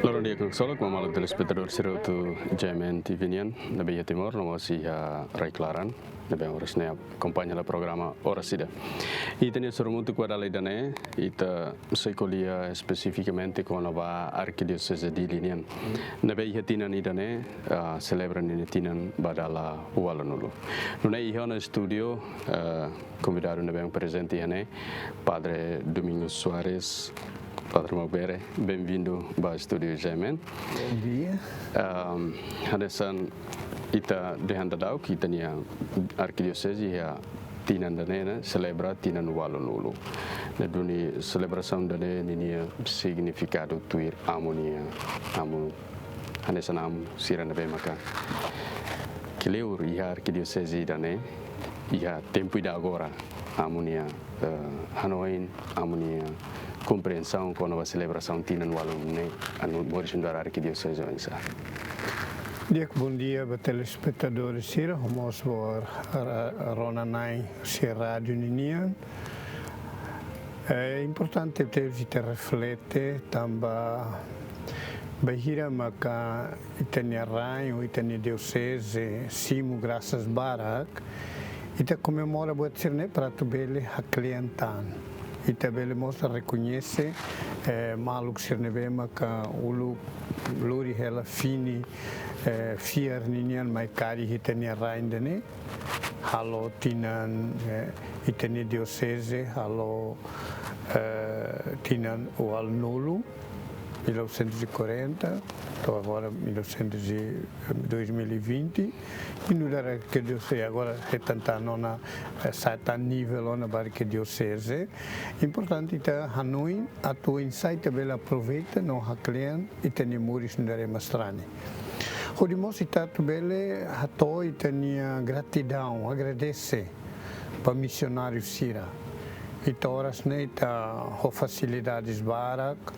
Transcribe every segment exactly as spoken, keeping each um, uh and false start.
Loron di'ak ksolok ba maluk telespetadór sira hotu J M N T V nian, ne'ebé iha Timor no mós iha rai-klaran, ne'ebé oras ne'e akompaña hela programa Oras Ida. Ita-nia sorumutu ba dala ida-ne'e, ita sei ko'alia espesifikamente kona-ba Arkidioseze Dili nian, ne'ebé iha tinan ida-ne'e, ah, selebra ninia tinan ba dala ualunulu. Nune'e iha ona estúdiu, ah, konvidadu ne'ebé prezente iha ne'e, Padre Domingos Soares. Padre Maubere, bem-vindo ba estúdiu J M N. Bom dia. Ahm, hanesan ita dehan daudauk, ita-nia arkidioseze iha tinan ida-ne'e, ne'e, selebra tinan ualunulu. Ne'e duni selebrasaun ida-ne'e ninia signifikadu tuir amu nia, amu, hanesan amu sira ne'ebé maka kleur iha arkidioseze ida-ne'e, iha tempu ida agora, amu nia, eh, hanoin, amu nia komprensaun kona-ba selebrasaun tinan ualu ne'e, anu moris nu'udar arkidioseze oinsá. Di'ak, bom dia ba telespetadór sira, mós ba ra-, rona-na'in husi rádiu ninian. É importante tebes ita reflete tanba bainhira maka ita-nia rain, ita-nia dioseze simu grasas barak, ita komemora buat sira-ne'e para atu bele haklean tan. Ita bele mós rekoñese, eh, maluk sira ne'ebé maka uluk lori hela fini, eh, fiar ninian mai kari ita-nia rain ida-ne'e, halo tinan, eh, ita-nia dioseze, halo, eh, tinan ualunulu, mil novecentos e quarenta, to'o agora mil novecentos e, dois mil e vinte, i nu'udar arkidioseze agora hetan tan ona, eh, sai tan nivel ona ba arkidioseze. Importante ita hanoin atu oinsá ita bele aproveita no haklean ita-nia moris nu'udar ema sarani. Hodi mós ita atu bele hato'o ita-nia gratidaun, agradese ba misionáriu sira. Ita oras ne'e ita ho fasilidades barak,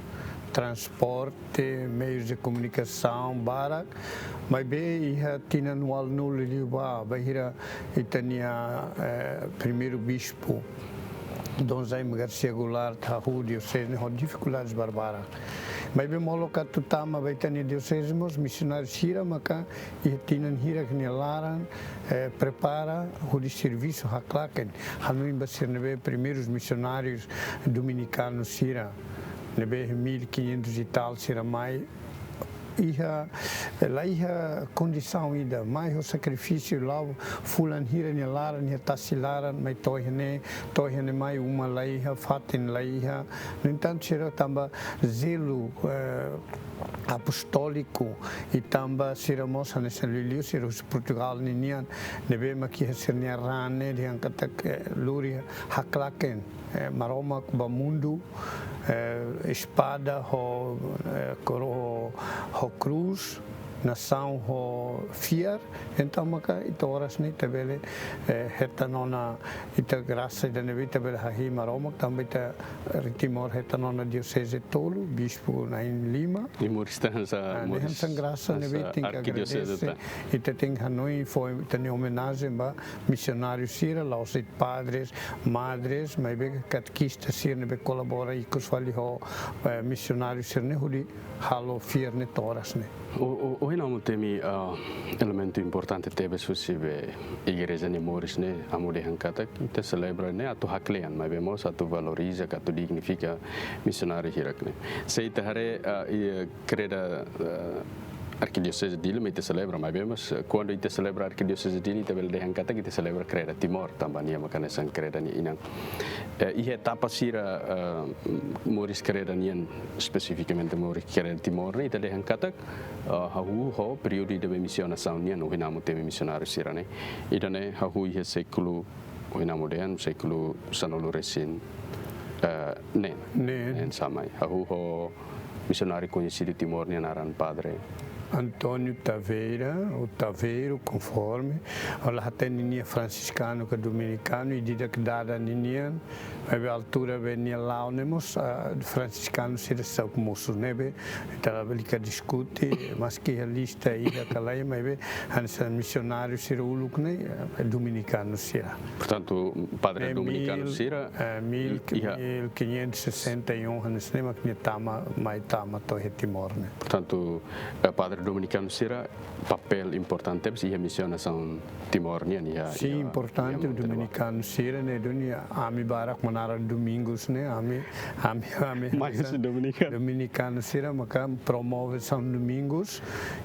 transporte, meius de komunikasaun barak, maibé iha tinan ualunulu liubá, bainhira ita-nia, eh, primeiru bispu, Dom Jaime Garcia Goulart, hahú dioseze ne'e ho difikuldades barbarak. Maibé molok atu tama ba ita-nia dioseze mós misionáriu sira maka iha tinan hirak nia laran, eh, prepara hodi servisu haklaken. Hanoin ba sira ne'ebé primeirus misionárius dominikanu sira, ne'ebé mil e quinhentos e tal sira mai, iha, la iha kondisaun ida, mai ho sakrifísiu la'o fulan hira nia laran, iha tasi laran, mai to'o iha ne'e, to'o iha ne'e mai uma la iha, fatin la iha. No entantu, sira tanba zelu, eh, apostóliku, i tanba sira mós hanesan liuliu sira husi Portugal ninian, ne'ebé mak iha sira-nia raan ne'e dehan katak, eh, lori haklaken, eh, Maromak ba mundu, eh, espada ho, eh, koro-, ho krús, nasaun ho fiar, entaun maka ita oras ne'e ita bele, eh, hetan ona ita grasa ida ne'ebé ita bele hahi'i Maromak, tanba ita rai Timor hetan ona dioseze tolu, bispu na'in lima. I moris tan hanesan, ah, ne'e moris hanesan grasa ne'ebé hanesan tenke arkidioseze agradese, tan. Ita tenke hanoin fó ita-nia omenajen ba misionáriu sira, la'ós de'it padres, madres, maibé katekista sira ne'ebé kolabora ikus fali ho, eh, misionáriu sira-ne'e hodi halo fiar ne'e to'o oras ne'e. O, o, ohin amu temi, ah, elementu importante tebes husi be igreja nia moris ne'e, amu dehan katak ita selebra ne'e atu haklean, maibé mós atu valoriza, ka atu dignifika misionáriu hirak ne'e. Se ita haree, ah, i, eh, kreda, eh, Arkidioseze Dili mak ita selebra, maibé mós, eh, kuandu ita selebra Arkidioseze Dili, ita bele dehan katak ita selebra kreda Timor, tanba nia maka hanesan kreda nia inan. Eh, iha etapa sira, eh, moris kreda nian, espesifikamente moris kreda Timor ne'e, ita dehan katak, eh, hahú ho períodu ida be misionasaun nian, ohin amu temi misionáriu sira-ne'e. Ida-ne'e hahú iha sékulu, ohin amu dehan sékulu sanulu resin, eh, neen. Neen. Neen samai. Hahú ho misionáriu koñesidu Timor nian naran Padre António Taveira, ou Taveiro, konforme, ou la hatene nia fransiskanu ka dominikanu, i di'ak dada ninian, maibé altura be nia la'o ne'e mós, ah, fransiskanu sira sa'e mosu ne'ebé, ita labele ka diskute, maski iha lista iha ka lae, maibé hanesan misionáriu sira uluk ne'e, eh, dominikanu sira. Portantu, padre Ne'e dominikanu mil, sira, eh, mil, iha mil quinhentos e sessenta e um, hanesan ne'e mak nia tama, mai tama to'o iha Timor ne'e. Portantu, eh, padre dominikanu sira papél importante iha misionasaun Timor nian iha, Sim, iha, importante, iha Monte Dominikanu sira ne'e duni ami barak mak naran Domingos ne'e, ami, ami, ami Mas hanesan dominikanu. Dominikanu sira maka promove São Domingos,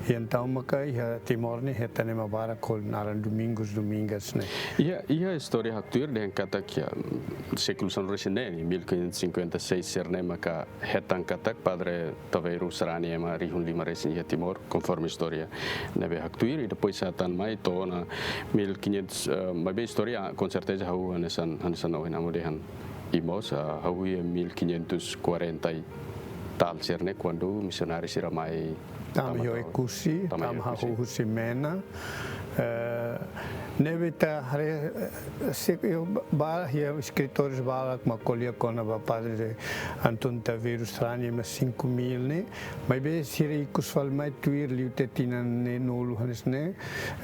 i entaun maka iha Timor ne'e hetan ema barak ho naran Domingos, Domingas ne'e. Iha, iha istória haktuir dehan katak iha sékulu sanulu-resin-neen, mil quinhentos e cinquenta e seis sira-ne'e maka hetan katak Padre Taveiro sarani ema rihun lima resin iha Timor, konforme istória ne'ebé haktuir, i depois hetan mai to'o ona mil quinhentos, eh, maibé istória, com certeza, ha'u hanesan, hanesan ohin amu dehan. I mós, eh, ha'u iha mil quinhentos e quarenta e tal sira-ne'e, kuandu misionáriu sira mai Tama tama iha to'o Oekusi, tama iha tama Oekusi. Hahú husi Mena. Eh, ne'ebé ita haree, eh, se, eh, ba, ba, iha eskritoris barak mak ko'alia kona-ba Padre António Taveiro sarani ema cinco mil ne'e, maibé sira ikus fali mai tuir liu tinan neenulu hanesan ne'e,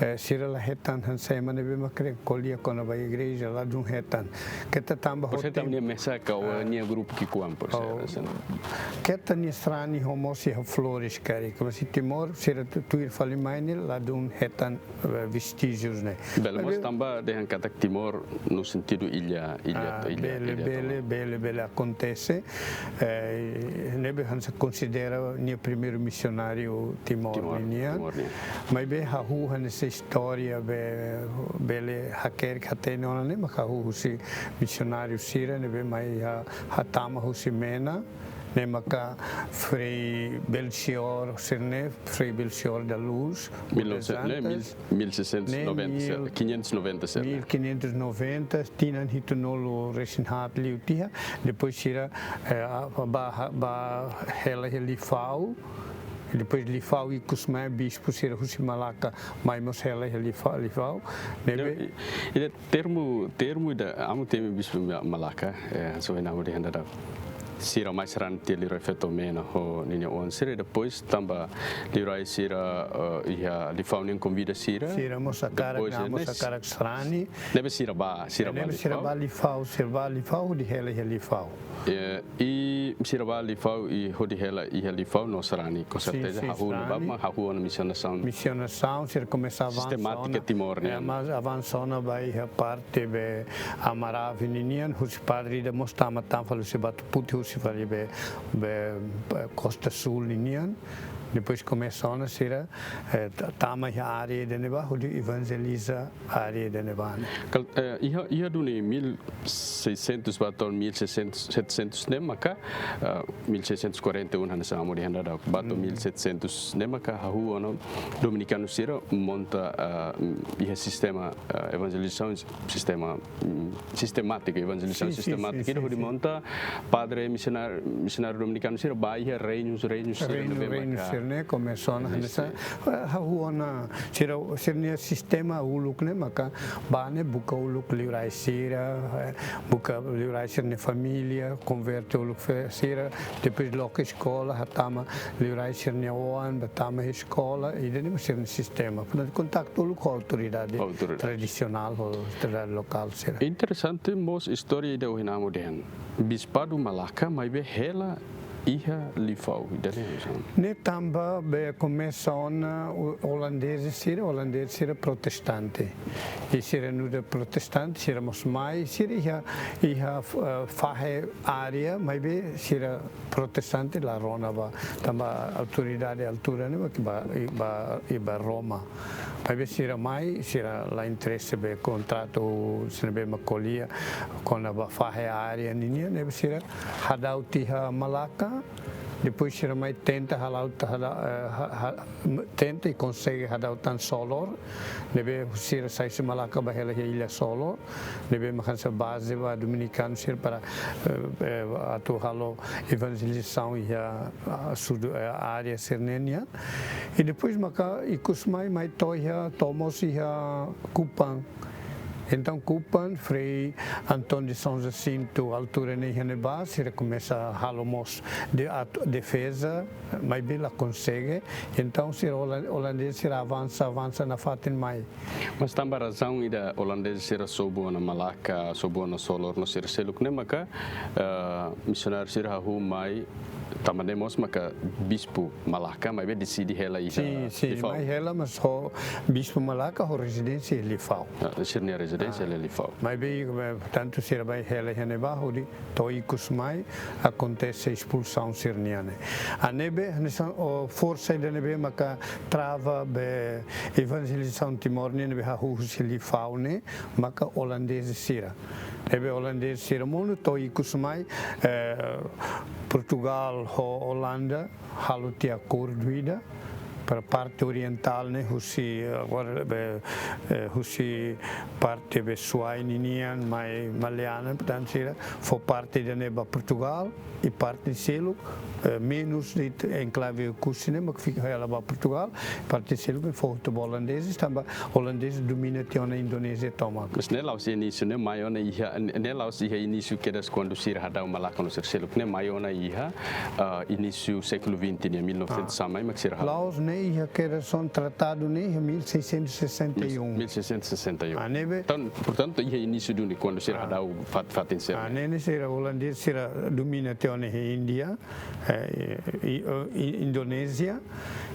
eh, sira la hetan hanesan ema ne'ebé mak ko'alia kona-ba igreja ladún hetan. Keta tanba Por hotu cierto, nia mesak ka o Ah. nia grupu ki'ikoan, por Oh. cierto, hanesan. Keta nia sarani ho mós iha Flores karik, mas iha Timor sira tu-, tuir fali mai ne'e ladún hetan, eh, vestíjius ne'e. Bele mós Maibé tanba dehan katak Timor no sentidu illa, illa, Ah, illa, bele, illa bele, Timor. Bele, bele akontese. Eh, ne'ebé hanesan konsidera nia primeiru misionáriu Timor Timor, nian. Timor nian. Maibé hahú hanesan istória be, bele hakerek hatene ona ne'e mak hahú husi misionáriu sira ne'ebé mai ha, hatama husi Mena, ne'e maka Frei Belchior sira-ne'e, Frei Belchior da Luz, Mil novecentos, ne'e, mil, Antas, mil seiscentos e noventa, ne'e mil, quinhentos e noventa, ne'e. Mil quinhentos e noventa, tinan hitunulu-resin-haat liu tiha, depois sira, eh, a, ba, ba hela iha Lifau, depois Lifau ikus mai bispu sira husi Malaka, mai mós hela iha Lifa-, Lifau, ne'ebé Não, i, i termu, termu ida, amu temi bispu Ma-, Malaka, eh, so ina mo de handada. Sira mai sarani tiha Liurai Feto Mena ho ninia oan sira, depois tanba Liurai sira, eh, iha Lifau nian konvida sira. Sira mós hakarak, Depois, na, eh, mós nes-, hakarak sarani. Ne'ebé sira ba, sira ba Ne'ebé sira Lifau. ba Lifau, sira ba Lifau, hodi hela iha Lifau. Eh, i sira ba Lifau, i hodi hela iha Lifau no sarani, com Sim, certeza, sim, hahú no sarani. bab, mas hahú ona misionasaun. Misionasaun, sira komesa avansa Sistemátika ona. Timor, Eh, ne'e. mas avansa ona ba iha parte be Amarave ninian, husi padre ida mós tama tan fali husi Batu Putih, husi fali be, be, be Costa Sul ninian. Depois komesa ona sira, eh, ta-, tama iha área ida-ne'ebá, hodi evanjeliza área ida-ne'ebá ne'e. Kal-, eh, iha, iha duni mil seiscentos ba to'o mil seiscentos, setecentos ne'e maka, eh, mil seiscentos e quarenta e um hanesan amu dehan daudaun ba to'o Hmm. mil setecentos ne'e maka hahú ona dominikanu sira monta, eh, iha sistema, eh, evanjelizasaun, sistema, mm, sistemátika, evanjelizasaun Sim, sim, sistemátika, sim, ida sim, hodi sim. monta padre misionáriu, misionáriu dominikanu sira ba iha reinus, reinus sira Reinu, ne'ebé reinu maka. sira ne'e komesa ona Reinu hanesan, sira. eh, hahú ona sira, sira-nia sistema uluk ne'e maka ba ne'e buka uluk liurai sira, eh, buka liurai sira-nia família, konverte uluk fe-, sira, depois loke eskola, hatama liurai sira-nia oan, ba tama eskola, ida-ne'e mós sira-nia sistema. Portantu, kontaktu uluk ho autoridade Autoridade. tradisionál, ho autoridade lokál sira. Interesante mós istória ida ohin amu dehan. Bispadu Malaka, maibé hela iha Lifau, ida-ne'e hanesan. Ne'e tanba be komesa ona o-, olandezes sira, olandezes sira protestante. I sira nu'udar protestante, sira mós mai, sira iha, iha, eh, fahe área, maibé sira protestante la rona ba, tanba autoridade altura ne'e ba, ba, ba, ba Roma. Maibé sira mai, sira la interese be kontratu, sira be mak ko'alia, kona-ba fahe área ninian, ne'ebé sira hadau tiha Malaka, Depois sira mai tenta hala'o ta-, hala-, eh, ha-, ha-, m-, tenta i konsege hadau tan Solor, ne'ebé sira sai husi Malacca ba hela iha Illa Solor, ne'ebé maka hanesan baze ba dominikanu sira para, eh, eh, atu halo evanjelizasaun iha, ah, sudu, eh, área sira-ne'e nian. I depois maka ikus mai, mai to'o iha, to'o mós iha Kupang. Entaun Kupang, Frei António de São Jacinto, altura ne'e iha ne'ebá, sira komesa halo mós de atu-, defeza, maibé la konsege. Entaun sira holan-, olandez sira avansa, avansa nafatin mai. Mas tanba razaun ida olandez sira sobu ona Malacca, sobu ona Solor no sira seluk ne'e maka, eh, misionáriu sira hahú mai, tanba ne'e mós maka bispu Malacca, maibé deside hela iha Sin, sin, Lifau. Mai hela, mas ho bispu Malacca ho rezidénsia iha Lifau. Ah, sira-nia rezidénsia Ah. iha Lifau. Maibé, eh, portantu, sira mai hela iha ne'ebá, hodi to'o ikus mai akontese espulsaun sira-nian ne'e. A ne'ebé, hanesan, o, forsa ida ne'ebé maka trava ba evanjelizasaun Timor nian ne'ebé hahú husi Lifau ne'e, maka olandez sira. Ne'ebé olandez sira monu to'o ikus mai, eh, Portugal ho Olanda halo tiha akordu ida para parte orientál ne'e husi, agora, be, eh, husi parte be Suai ninian, mai Maliana, portantu sira fó parte ida ne'e ba Portugal, i parte seluk, eh, menus de'it enklave Oekusi ne'e mak fika hela ba Portugal, parte seluk ne'e fó hotu ba olandezes, tanba olandezes domina tiha ona Indonézia tomak. Mas ne'e la'ós iha inísiu ne'e mai ona iha, ne'e la'ós iha inísiu kedas kuandu sira hadau Malacca no sira seluk, ne'e mai ona iha, ah, inísiu século vinte nian, mil novecentos Ah. samai mak sira hadau. La'ós, ne'e iha kedas ona tratadu ne'e iha mil seiscentos e sessenta e um. Mil seiscentos e sessenta e um. Ah, ne'ebé. Entaun, portantu, iha inísiu duni kuandu sira Ah. hadau fat-, fatin sira Ah, ne'e. Ne'e, ne'e sira olandez sira domina tiha ona iha Índia, eh, i, i, i Indonézia,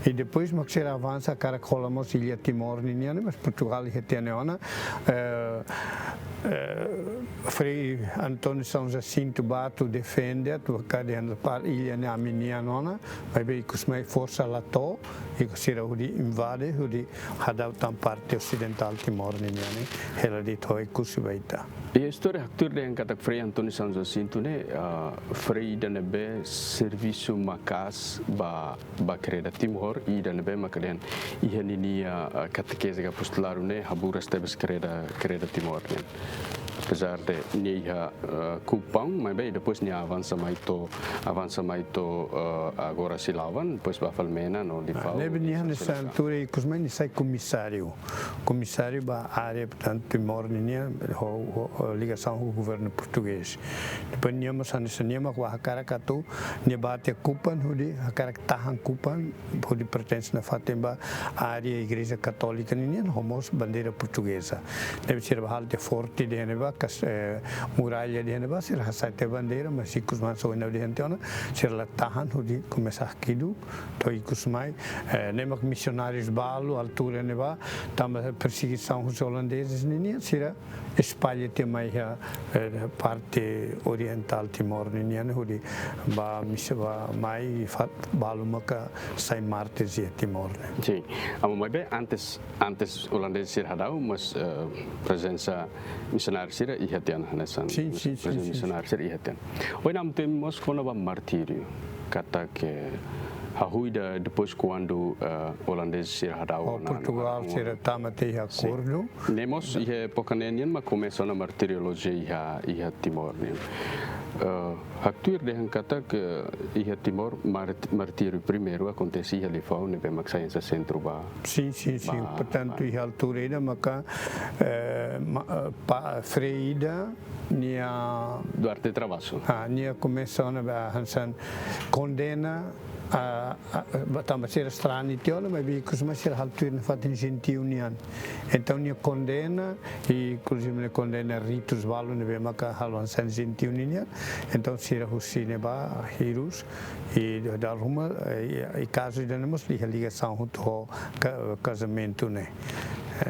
i depois mak sira avansa hakarak hola mós Illa Timor ninian, mas Portugal iha tiha ona ona, eh, eh, Frei António São Jacinto ba atu defende, atu hakarak dehan para illa ne'e ami-nian ona, maibé ikus mai forsa la to'o, i sira hodi invade, hodi hadau tan parte osidentál Timor ninian ne'e, hela de'it ho Oekusi ba ita. Iha istória haktuir dehan katak Frei António São Jacinto ne'e, ah, frei ida ne'ebé servisu maka'as ba, ba kreda Timor, ida ne'ebé maka dehan iha ninia, ah, katekeze ka apostoladu ne'e haburas tebes kreda, kreda Timor nian. Apezar de nia iha, ah, Kupang, maibé depois nia avansa mai to'o, avansa mai to'o, ah, agora Silaovan, depois ba Palmena no Ah, Lifau, ne'ebé nia hanesan Selekan. Altura ikus mai nia sai komisáriu. Komisáriu ba área, portantu, Timor ninian, ho, ho, ho ligasaun ho governu portugés. Depois nia mós hanesan nia mak hakarak atu, nia ba tiha Kupang hodi, hakarak tahan Kupang, hodi pertense nafatin ba área Igreja Katólika ninian, ho mós bandeira portugeza. Ne'ebé sira ba halo tiha forte dehan ne'ebá, kas-, eh, muralla dehan ne'ebá, sira hasai tiha bandeira, mas ikus mai só ina dehan tiha ona, sira la tahan hodi komesa hakidu, to'o ikus mai, eh, ne'e mak misionárius balu, altura ne'ebá, tanba persegisaun husi olandezes ninian, sira espalla tiha mai iha, eh, parte orientál Timor ninian, hodi ba misi-, ba mai fat-, balu maka sai mártires iha Timor ne'e. Sin. Amo maibé antes, antes olandez sira hadau, mas, eh, prezensa misionáriu sira iha tiha ona hanesan. Sin, sin, sin, Prezensa sin. misionáriu sira iha tiha ona. Ohin ami temi mós kona-ba martíriu. Katak hahú ida depois kuandu, eh, olandez sira hadau Oh, ona, Portugal na, sira tama tiha Sin. akordu. Ne'e mós iha époka ne'e nian mak komesa ona martiriolojia iha, iha Timor nian. Eh, haktuir dehan katak iha Timor mart-, martíriu primeiru akontese iha Lifau ne'ebé mak sai hanesan sentru ba Sin, sin, sin. ba, Portantu, ba. iha altura ida maka, eh, ma-, eh, pa-, frei ida nia Duarte Travassos. Ah, nia komesa ona ba hanesan kondena, ah, ah, ba tanba sira estrangeiru tiha ona, maibé ikus mai sira halo tuir nafatin jentiu nian. Entaun nia kondena, i inkluzive nia kondena ritus balu ne'ebé maka halo hanesan jentiu nian. Entaun sira husi ne'ebá hirus, i dala ruma, eh, i, i kazu ida-ne'e mós iha ligasaun hotu ho ka-, kazamentu ne'e.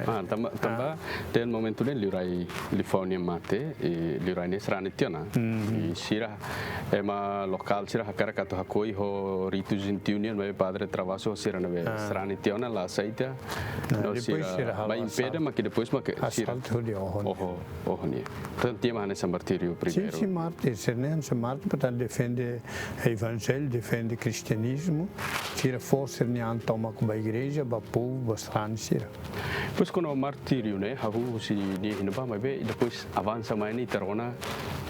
Ah, tanba, tanba, iha momentu ne'e liurai Lifau nia mate, i liurai ne'e sarani tiha ona. I sira, ema lokál sira hakarak atu hakoi ho ritu jentiu nian, maibé Padre Travassos sira ne'ebé sarani tiha ona la aseita. No depois sira, sira halo mai impede, asaltu. Mak depois mak sira asaltu hodi oho. Oho, oho nia. Tan tiha mak hanesan martíriu primeiru. Sin, sin, mártir, sira ne'e hanesan mártir, portantu defende evanjellu, defende kristianizmu, sira fó sira-nia an tomak ba igreja, ba povu, ba sarani sira. Depois kuandu martíriu ne'e, hahú husi nia iha ne'ebá, maibé depois avansa mai ne'e ita rona,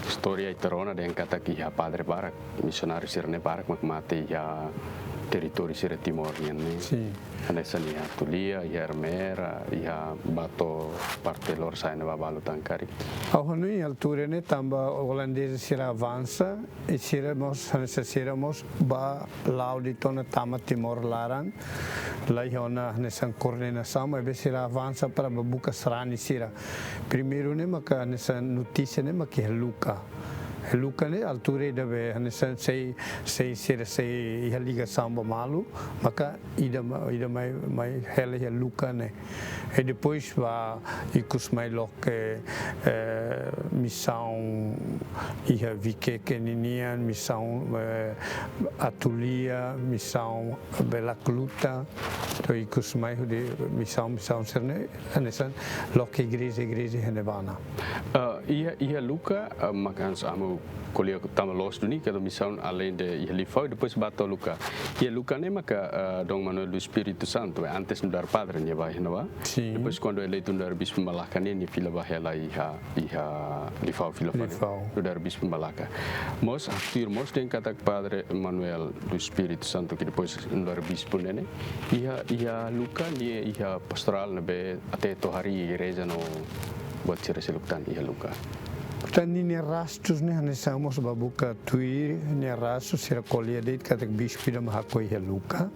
istória ita rona dehan katak iha padre barak, misionáriu sira-ne'e barak mak mate iha territóriu sira Timor nian ne'e. Sin. Hanesan iha Tulia, iha Ermera, iha Bato parte Lorosa'e ne'ebá balu tan karik. Ha'u hanoin altura ne'e tanba olandez sira avansa, i sira mós, hanesan sira mós bá la'o de'it ona tama Timor laran, la iha ona hanesan koordenasaun, maibé sira avansa para bá buka sarani sira. Primeiru ne'e maka hanesan notísia ne'e maka iha Luka. Luka ne'e altura ida be hanesan sei, sei sira sei iha ligasaun ba malu, maka ida ma-, ida mai, mai hela iha Luka ne'e. I depois bá ikus mai loke, eh, misaun iha Viqueque ninian, misaun, eh, Atulia, misaun Belakluta, to'o ikus mai hodi misaun, misaun sira-ne'e, hanesan loke igreja, igreja iha ne'ebá ona. Ah, iha, iha Luka, ah, mak hanesan amu ko'alia tanba loos duni, kada misaun além de iha Lifau, depois bá to'o Luka. Iha Luka ne'e maka, ah, Dom Manuel do Espírito Santo, eh, antes nu'udar padre nia bá iha ne'ebá. Sin. Depois kuandu eleitu nu'udar bispu Malacca ne'e, nia fila bá hela iha, iha Lifau fila fali. Lifau. Nu'udar bispu Malacca. Mós, tuir mós dehan katak Padre Manuel do Espírito Santo, ke depois nu'udar bispu ne'e ne'e. Iha, iha Luka nia iha pastorál ne'ebé até to'o harii igreja no buat sira seluk tan iha Luka. Portantu, ninia rastus ne'e hanesan mós bá buka tuir nia rastus sira ko'alia de'it katak bispu ida mak hakoi iha Luka.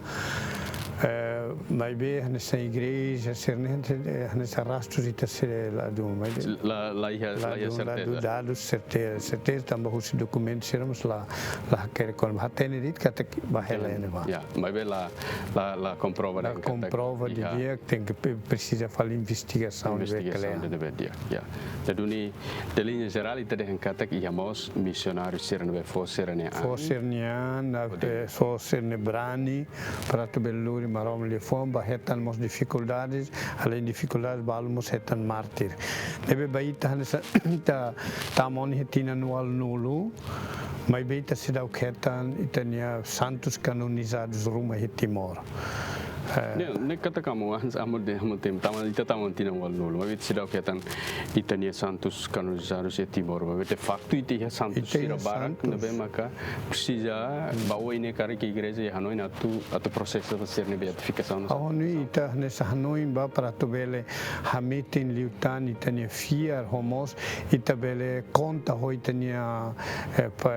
Eh, maibé hanesan igreja sira-ne'e, eh, hanesan rastus ita sira ladún, maibé la, la iha, la iha dun, la dun serteza. Dadus serteza, serteza tanba husi dokumentu sira mós la, la hakerek ona, hatene de'it katak bá hela iha ne'ebá. Ya, maibé la, la, la komprova, la dehan katak komprova iha. Di'ak, tenke pe-, presiza fali investigasaun, investigasaun ne'ebé kle'an. Ne'ebé di'ak, ya. Jadi, duni, de linha jerál, ita dehan katak iha mós misionáriu sira ne'ebé fó sira-nia an. Fó sira-nia an, na, eh, fó sira-nia brani, para atu bele lori Maromak liafuan, bá hetan mós difikuldades, além difikuldades, balu mós hetan mártir. Ne'ebé ba ita hanesan, ita tama ona iha tinan ualunulu, maibé ita seidauk hetan ita-nia santus kanonizadus ruma iha Timor. Eh, ne'e, ne'e katak amu, hanesan amu dehan, amu tem, tama, ita tama tinan ualunulu, maibé ita seidauk hetan ita-nia santus kanonizadus iha Timor, maibé de faktu ita iha santus sira barak, ita iha santus. Ne'ebé maka presiza, ba oin ne'e karik igreja iha hanoin atu, atu prosesa ba sira-nia beatifikasaun. Ha'u hanoin ita hanesan hanoin bá para atu bele hametin liután ita-nia fiar, no mós ita bele konta ho ita-nia, eh, pa,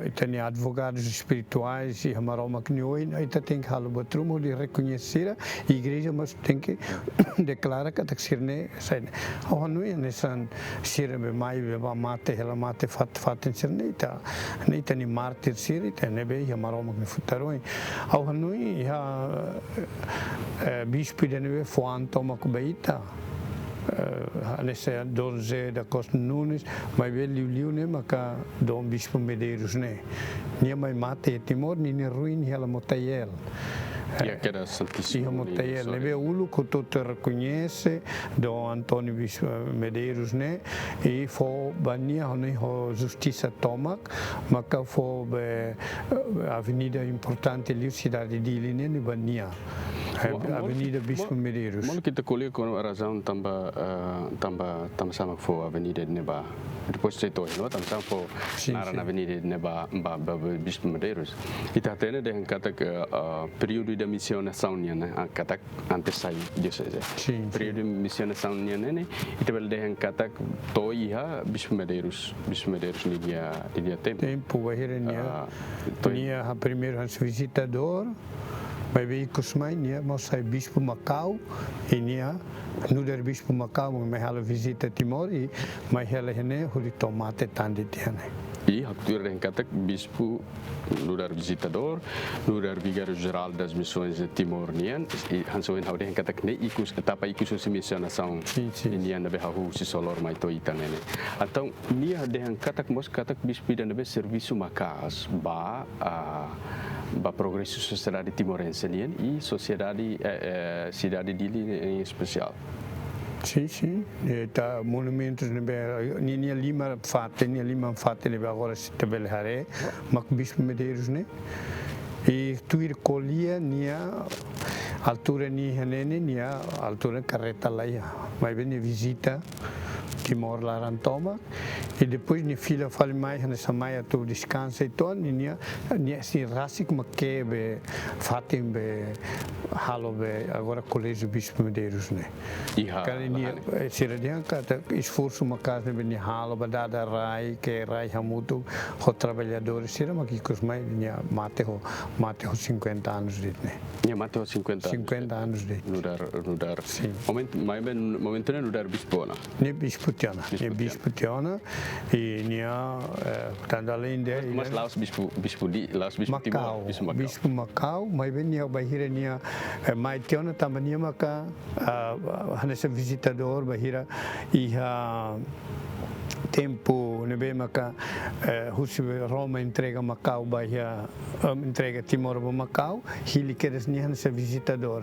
ita-nia advogadus espirituais iha Maromak nia oin, ita tenke halo buat ruma hodi rekoñese sira, igreja mós tenke deklara katak sira-ne'e sai ne'e. Ha'u hanoin hanesan sira be mai be bá mate, hela mate fat-, fatin sira-ne'e ita, ne'e ita-nia mártir sira ita ne'ebé iha Maromak nia futar oin. Ha'u hanoin iha, eh, bispu ida ne'ebé fó an tomak ba ita. Eh, hanesan Dom José da Costa Nunes, maibé liuliu ne'e maka Dom Bispu Medeiros ne'e. Nia mai mate iha Timor, ninia ruin iha Motael. Iha, eh, kedas Santíssimo iha Motael, ne'ebé uluk hotu-hotu rekoñese Dom António Bispo Medeiros ne'e, i fó ba nia hanoin ho justisa tomak, maka fó be, eh, avenida importante liu sidade Dili ne'e, ne'e ba nia. Eh, mo-, mo-, Avenida Bispo mo-, Medeiros. Molok ita ko'alia kona-ba razaun tanba, eh, tanba, tanba sá mak fó avenida ne'ebá. Depois sei to'o, no, tanba sá mak fó, sin, naran, sin, avenida ne'ebá, ba, ba, ba Bispo Medeiros. Ita hatene dehan katak, eh, períodu ida misionasaun nian, eh, katak antes sai dioseze. Sin, sin. Períodu misionasaun nian ne'e, ita bele dehan katak to'o iha Bispo Medeiros, Bispo Medeiros ninia, ninia tempu. Tempu bainhira nia, ah, to'o nia primeiru hanesan vizitadór, maibé ikus mai nia mós sai Bispu Macau, i nia nu'udar Bispu Macau mai halo vizita Timor, i mai hela iha ne'e hodi to'o mate tan de'it iha ne'e. I ha'u tuir dehan katak bispu nu'udar vizitadór, nu'udar vigáriu jerál das missões de Timor nian, i hanesan ohin ha'u dehan katak ne'e ikus, etapa ikus husi misionasaun. Sin, sin. Nian ne'ebé hahú husi Solor mai to'o ita ne'e. Entaun, nia dehan katak mós katak bispu ida ne'ebé servisu maka'as ba, ah, ba progresu sosiedade timorense nian i sosiedade, eh, eh, sidade Dili em especial. Sin, sin. Eh, ita monumentus ne'ebé, nia, nia lima fatin, nia lima fatin ne'ebé agora sei ita bele haree, mak Bispu Medeiros ne'e. I tuir ko'alia nia altura nia iha ne'e, nia altura karreta la iha. Maibé nia vizita Timor laran tomak. I depois nia fila fali mai, hanesan mai atu deskansa i to'o nia, nia, nia sei rasik mak ke'e be fatin be halo be agora Koléjiu Bispu Medeiros ne'e. Iha, karik nia, lahan ne'e, eh, sira dehan katak esforsu maka'as ne'ebé nia halo ba dada rai, ke'e rai hamutuk ho traballadór sira mak ikus mai nia mate ho, mate ho cinquenta anos de'it ne'e. Nia mate ho cinquenta anos. Cinquenta anos de'it. Nu'udar, nu'udar. Sin. Momentu, maibé momentu ne'e nu'udar bispu ona. Nia bispu tiha ona. Bispu tiha ona. Bispu tiha ona. I nia, eh, tantu além de, mas la'ós bispu, bispu di, la'ós bispu Timor, Makau, bispu Makau. Bispu Makau, maibé nia bainhira nia, eh, mai tiha ona tanba nia maka, ah, hanesan vizitadór bainhira iha tempu ne'ebé maka, eh, husi Roma entrega Makau ba iha, em, entrega Timor ba Makau, hili kedas nia hanesan vizitadór.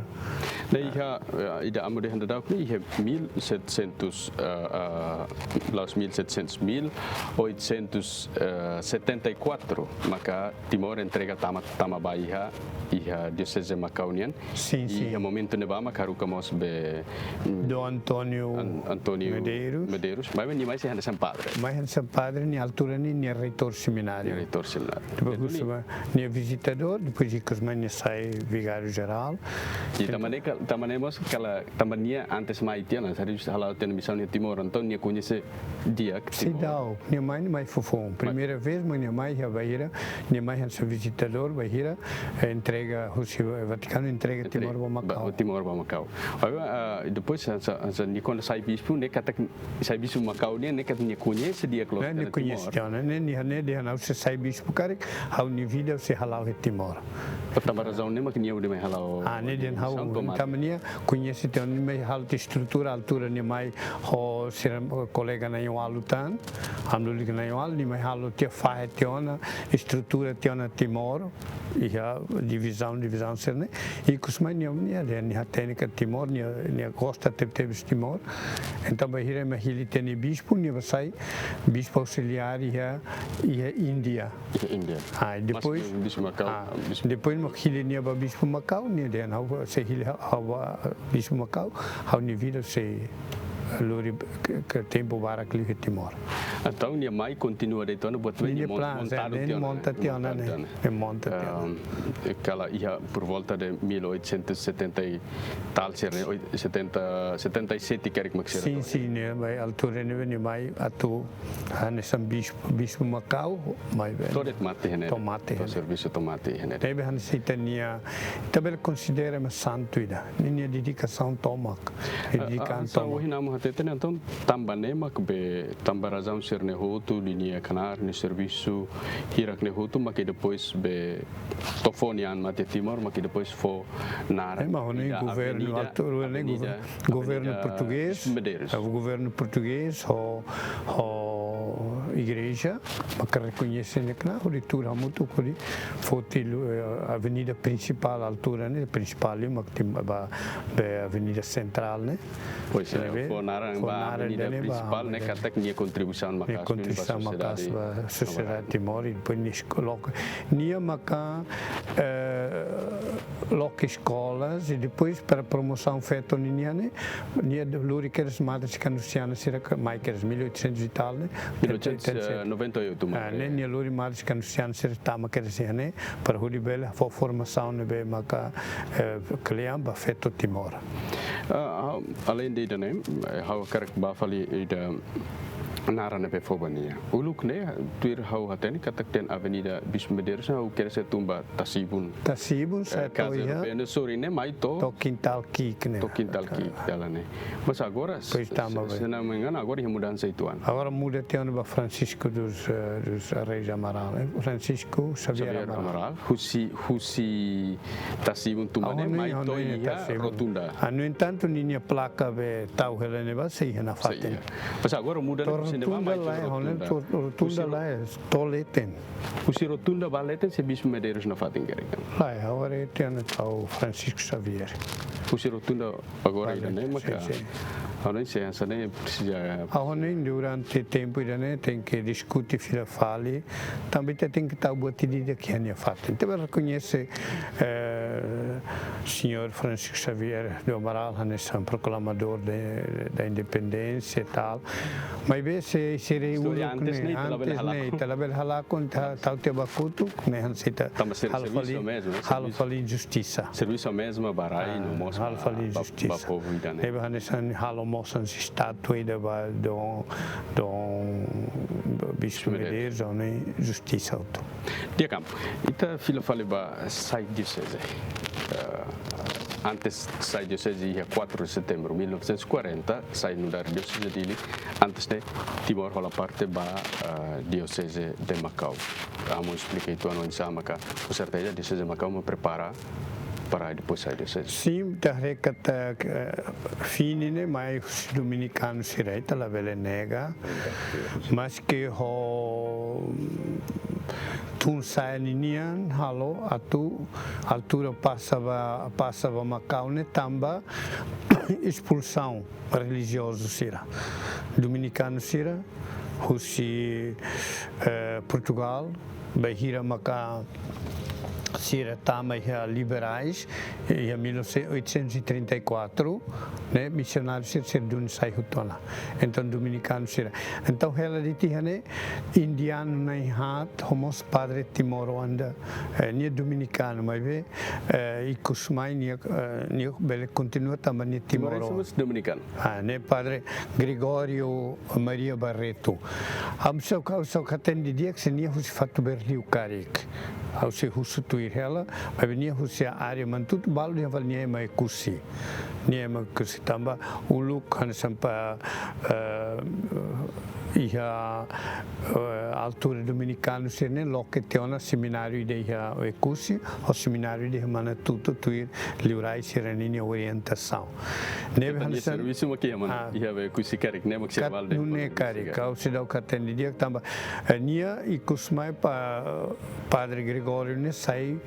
Ne'e iha, eh, ida Amu dehan daudauk ne'e iha mil setecentos, eh, eh, la'ós mil setecentos, mil oitocentos e setenta e quatro, maka Timor entrega tama, tama ba iha, iha Dioseze Makau nian. Sin, sin. Iha momentu ne'ebá maka haruka mós be, mm, Dom António An-, António Medeiros. Medeiros. Maibé nia mai sei hanesan padre. Mai hanesan padre, nia altura ne'e nia reitór semináriu. Nia reitór semináriu. Depois, entaun, nia vizitadór, depois ikus mai nia sai vigáriu jerál. I tanba ne'e ka-, tanba ne'e mós kala, tanba nia antes mai tiha ona, sira hala'o tiha ona misaun iha Timor, entaun nia koñese di'ak Timor. Seidauk, nia mai, nia mai foufoun. Mai. Primeira vez, mas nia mai iha bainhira, nia mai hanesan vizitadór, bainhira, eh, entrega husi, eh, Vatikanu, entrega Timor ba Makau. Timor ba Makau. Agora, ah, depois, hanesan, hanesan nia kuandu sai bispu, ne'e katak sai bispu Makau nian, ne'e katak nia koñese di'ak loos tiha ona Timor. Ne'e nia koñese tiha ona, ne'e nia, ne'e dehan ha'u sei sai bispu karik, ha'u-nia vida sei hala'o iha Timor. Tanba razaun ne'e mak nia hodi mai hala'o. Ah, ne'e dehan hau, misaun tomate. Tanba nia koñese tiha ona, nia mai halo tiha estrutura, altura nia mai ho sira kolega na'in-ualu tan, ami lulik na'in-ualu, nia mai halo tiha fahe tiha ona, estrutura tiha ona Timor, iha divizaun, divizaun sira-ne'e. Ikus mai nia, nia dehan nia hatene katak Timor, nia, nia gosta tebetebes Timor. Entaun bainhira ema hili tiha nia bispu, nia bá sai bispu ausiliár iha, iha Índia. Iha Índia. Ah, mas depois, bispu Makau, ah, bispu depois mak hili nia ba bispu Makau, nia dehan ha'u sei hili ha'u, ha'u ba bispu Makau, ha'u-nia vida sei lori ke, ke tempu barak liu iha Timor. Entaun nia mai kontinua de'it ona buat ne'ebé nia, nia mon-, planu, montadu, eh, tiha ona, monta tiha ona, montadu ne'e, tiha ona. Ne'e monta tiha ona. Ehm, kala iha por volta de mil oitocentos e setenta e tal, sira-ne'e, oi-, setenta, setenta e sete karik mak sira. Sin, to'o. Sin, nia mai altura ne'ebé nia mai atu hanesan bispu, bispu Makau, maibé to'o de'it mate iha ne'e. To'o mate iha ne'e. To'o servisu to'o mate iha ne'e. Ne'ebé hanesan ita-nia, ita bele konsidera ema santu ida. Nia, nia dedikasaun tomak. Ah, dedika an, ah, hanesan tomak. Ohin Amu hateten, entaun, tanba ne'e mak be, tanba razaun sira-ne'e hotu, ninia knaar, nia servisu hirak ne'e hotu, mak depois be to'o fó nia an mate Timor, mak depois fó naran. Ema ho ne'e ida governu, avenida, altura ne'e, avenida, gover-, governu, avenida portugés, Bispu Medeiros. Ah, governu portugés, ho, ho igreja, maka rekoñese nia knaar, hodi tuur hamutuk hodi foti, eh, avenida prinsipál, altura ne'e, prinsipál, mak Tim-, ba, be avenida sentrál ne'e. Pois é, ne'ebé fó naran, fó naran ba avenida prinsipál, ne'e, ba, katak nia kontribuisaun maka'as, nia kontribuisaun maka'as ba sosiedade Timor, i depois nia es-, loke. Nia maka, eh, loke eskolas, i depois para promosaun feto ninian ne'e, nia lori kedas madres kanusianas sira ke mai kedas mil oitocentos e tal ne'e. Mil oitocentos e noventa e oito, ah, ne'e, nia lori madres kanusianas sira tama kedas iha ne'e, para hodi bele fó formasaun ne'ebé maka, eh, kle'an ba feto Timor. Ah, ah, além de ida-ne'e, eh, ha'u hakarak bá fali ida naran ne'ebé fó ba nia. Uluk ne'e, tuir ha'u hatene katak iha Avenida Bispo Medeiros, ha'u kere sei tun ba Tasibun. Tasibun, eh, sai to'o Casa iha Europeu ne'e sorin ne'e mai to'o, to'o Kintal Kiik ne'e. To'o Kintal Kiik, dalan ne'e. Mas agora, se, se, se não me engano, agora iha mudansa uitoan. Agora muda tiha ona ba Francisco dos, eh, dos Reis Amaral, eh? Francisco Xavier Amaral. Xavier Amaral, husi, husi Tasibun tun ba ne'e, mai to'o iha Tasibun. Rotunda. Ah, no entanto, ninia plaka be tau hela ne'ebá sei iha nafatin. Sei iha. Mas agora muda ne'e, husi ne'ebá mai to'o rotunda. Rotunda, rotunda leten. Husi rotunda ba leten sei Bispo Medeiros nafatin karik. Lae, agora iha ne'e tau Francisco Xavier. Husi rotunda agora ida-ne'e maka. Sin, sin. Agora sei hanesan ne'e presiza. Agora durante tempu ida-ne'e tenke diskute fila fali. Tanba ita tenke tau buat ida-idak iha nia fatin. Ita bele rekoñese, eh, señór Francisco Xavier do Amaral hanesan proklamadór de, da independénsia e tal. Maibé se, se rei uluk ne'e, antes ne'e, ita labele halakon, ita labele halakon, ita tau tiha ba kotuk, ne'e hanesan ita halo fali, halo fali injustisa. Servisu mezmu ba rai no mós ba, halo fali injustisa. Ba povu ida-ne'e. Ne'ebé hanesan halo mós hanesan estátua ida ba Dom, Dom Bispo Medeiros, ne'e injustisa hotu. Di'ak, ita fila fali ba sai dioseze. Eh, antes sai dioseze iha quatro de setembro mil novecentos e quarenta, sai nu'udar dioseze Dili, antes ne'e Timor hola parte ba, eh, dioseze de Macau. Amo esplika uitoan oinsá maka, com certeza, dioseze Macau mak prepara para depois sai dioseze. Sin, ita haree katak, eh, fini ne'e mai husi dominikanu sira, ita labele nega. Maske ho tun sa'e ninian halo atu altura pasa ba, pasa ba Macau ne'e tanba espulsaun relijiozu sira. Dominikanu sira husi, eh, Portugal, bainhira maka sira tama iha liberais, iha mil oitocentos e trinta e quatro, ne'e, misionáriu sira, sira duni sai hotu ona. Entaun, dominikanu sira. Entaun, hela de'it iha ne'e, indianu na'in-haat, ho mós padre timoroan ida, eh, nia dominikanu, maibé, eh, ikus mai nia, eh, nia bele kontinua tanba nia timoroan. Timorense, mas dominikanu. Ah, ne'e Padre Gregório Maria Barreto. Ha'u seidauk, ha'u seidauk hatene didi'ak se nia husi fatin Berliu karik. Ha'u sei husu tuir hela, maibé nia husi área Manatuto, balu dehan fali nia ema Oekusi. Nia ema Oekusi tanba uluk hanesan ba, eh, iha, eh, altura dominikanu sira-ne'e loke tiha ona semináriu ida iha Oekusi, ho semináriu ida iha Manatuto, tuir liurai sira-nia orientasaun. Ne'ebé entaun nia hanesan servisu mak iha mana? Ah. Iha Oekusi karik, ne'e mak sira kat balu dehan nune'e karik, ha'u seidauk hatene didi'ak tanba, eh, nia ikus mai pa, Padre Gregório ne'e sai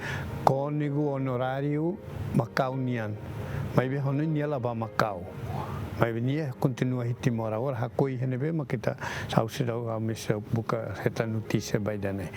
kónigu onoráriu Macau nian. Maibé ho ne'e nia la bá Macau. Maibé nia kontinua iha Timor. Agora hakoi iha ne'ebé mak ita, ha'u seidauk, ha'u mós seidauk buka hetan notísia ba ida-ne'e.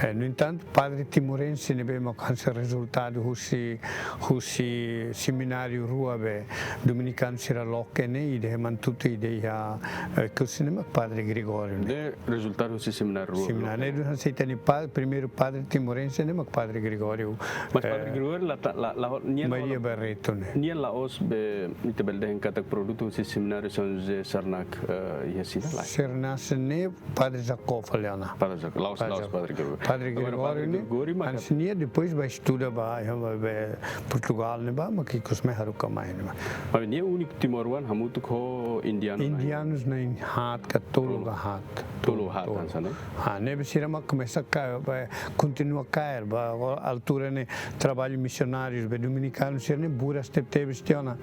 Eh, no entantu, padre timorense ne'ebé mak hanesan rezultadu husi, husi semináriu rua be dominikanu sira loke ne'e, ida iha Manatuto, ida iha, eh, Oekusi ne'e mak Padre Gregório ne'e. Ne'e rezultadu husi semináriu rua. Semináriu ne'e, hanesan ita-nia pa-, primeiru padre timorense ne'e mak Padre Gregório. Mas Padre, eh, Gregório la ta-, la, la, nia Maria la, Barreto ne'e. Nia la'ós be, ita bele dehan katak produtu husi semináriu São José Sarnak, eh, iha Sina, lae? Sarnak ne'e Padre Jacob fali ona. Padre Jacob, la'ós, Padre la'ós Jacob. Padre Gregório. Padre Agora, Gregório Padre ne'e, Gregório mak hanesan nia depois bá estuda ba, ba, ba Portugal ne'ebá, mak ikus mai haruka mai ne'ebá. Mas nia úniku timoroan hamutuk ho indianu, ne'e? Indianus na'in-haat ka tolu ka haat. Tolu. Tolu haat, tolu. Hanesan ne'e? Ah, ne'ebé sira mak komesa ka, ba, kontinua kaer, ba, altura ne'e traballu misionárius be dominikanu sira-ne'e buras tebetebes tiha ona.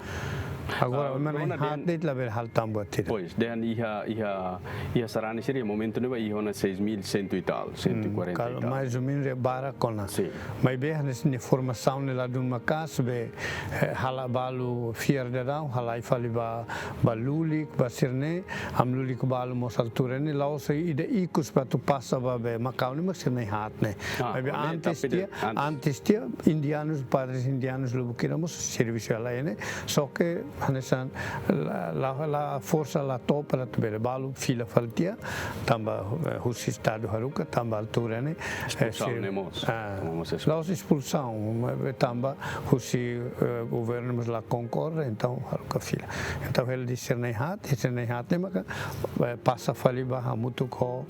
Agora, ah, mana rona haat dehan de'it labele halo tan buat ida. Pois, dehan iha, iha, iha sarani sira, momentu ne'ebá iha ona seis mil cento e tal, cento e quarenta e tal. Hum, kala, mais ou menos é barak ona. Sin. Maibé hanesan nia formasaun ne'e ladún maka'as be, eh, halai balu fiar daudaun, halai fali ba, ba lulik, ba sira-ne'e, ami lulik balu mós altura ne'e, la'ós ida ikus ba atu pasa ba be Macau ne'e, mak sira na'in-haat ne'e. Ah, maibé ne'e antes tapi de, tiha, antes. Antes tiha, indianus, padres indianus lubuk hira mós servisu halai ne'e, só que hanesan la, la, la forsa la to'o para atu bele, balu fila fali tiha, tanba, eh, husi estadu haruka, tanba altura ne'e, eh, Espulsaun sir-, ne'e mós. Ah, toma mós espulsaun. La'ós espulsaun, mas, eh, tanba husi, eh, governu mós la konkorda, entaun haruka fila. Entaun hela de'it sira na'in haat, sira na'in haat ne'e maka, eh, pasa fali ba hamutuk ho,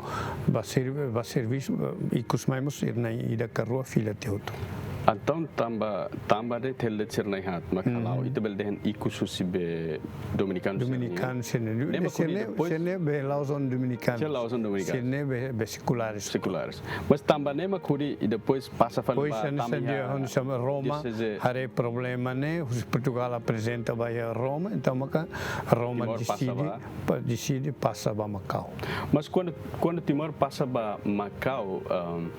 ba servi-, ba servisu, eh, ikus mai mós sira na'in ida ka rua fila tiha hotu. Entaun tanba, tanba de'it hela de'it sira na'in haat, mak Mhm. hala'o, ita bele dehan ikus husi be dominikanu sira-nian. Dominikanu sira-nian. Ne'e mak hodi sira-nian, depois sira-nian be la'ós zona dominikanu. Sira la'ós zona dominikanu. Sira-nian be, be sekulares. Sekulares. Mas tanba ne'e mak hodi, i depois pasa fali Depois ba hanesan Tamiha, dia, hanesan Roma, dioseze haree problema ne'e, husi Portugal aprezenta ba iha Roma, entaun maka Roma Timor pasa deside, ba. pa-, deside pasa ba Makau. Mas kuandu, kuandu Timor pasa ba Makau, ahm,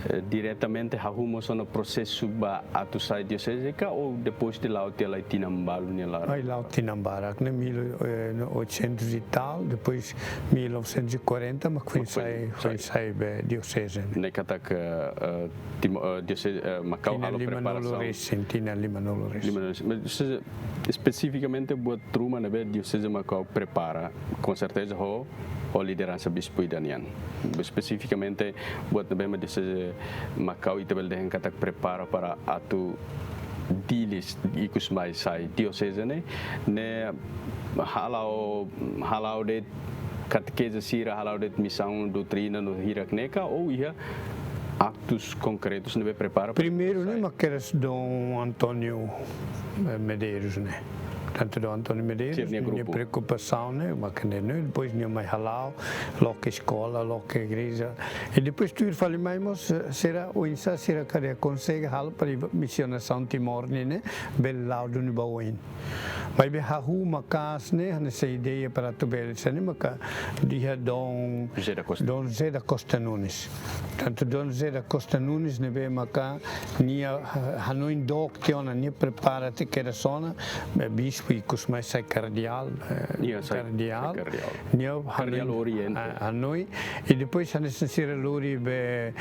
eh, diretamente hahú mós ona prosesu ba atu sai dioseze ka, ou depois de la'o tiha lai tinan balu nia laran? Ai, la'o tinan barak, ne'e mil, eh, no, oitocentos e tal, depois mil novecentos e quarenta, mak foin Mak foin sai, foin sai. sai be dioseze ne'e. Ne'e katak, eh, Timo-, eh, dioseze, eh, Makau Tinan halo limanulu preparasaun. resin, tinan limanulu resin. Limanulu resin. Mas, ou seja, espesifikamente buat ruma ne'ebé dioseze Makau prepara, com certeza ho, ho lideransa bispu ida nian. Espesifikamente buat ne'ebé mak dioseze Makau ita bele dehan katak prepara para atu Dili ikus mai sai dioseze ne'e, ne'e hala'o, hala'o de'it katekeze sira, hala'o de'it misaun, doutrina no hirak ne'e ka, ou iha aktus konkretus ne'ebé prepara para Primeiru ne'e sai? Mak kedas Dom António, eh, Medeiros ne'e. Portantu Dom António Medeiros, Sira-nia nia grupu. preokupasaun ne'e, mak ne'e, ne'e, depois nia mai hala'o, loke eskola, loke igreja. I depois tuir fali mai mós, eh, sira oinsá sira karik konsege halo para misionasaun Timor nian ne'e bele la'o duni ba oin. Maibé hahú maka'as ne'e, hanesan ideia para atu bele sai ne'e maka iha Dom José da Costa. Dom José da Costa Nunes. Portantu Dom José da Costa Nunes ne'ebé maka nia ha-, hanoin dook tiha ona, nia prepara tiha kedas ona, eh, bispu ikus mai sai kardeál, eh, Nia sai, kardeál. sai kardeál. Nia Kardeál hanoin, Oriente. ah, hanoin. I depois hanesan sira lori be,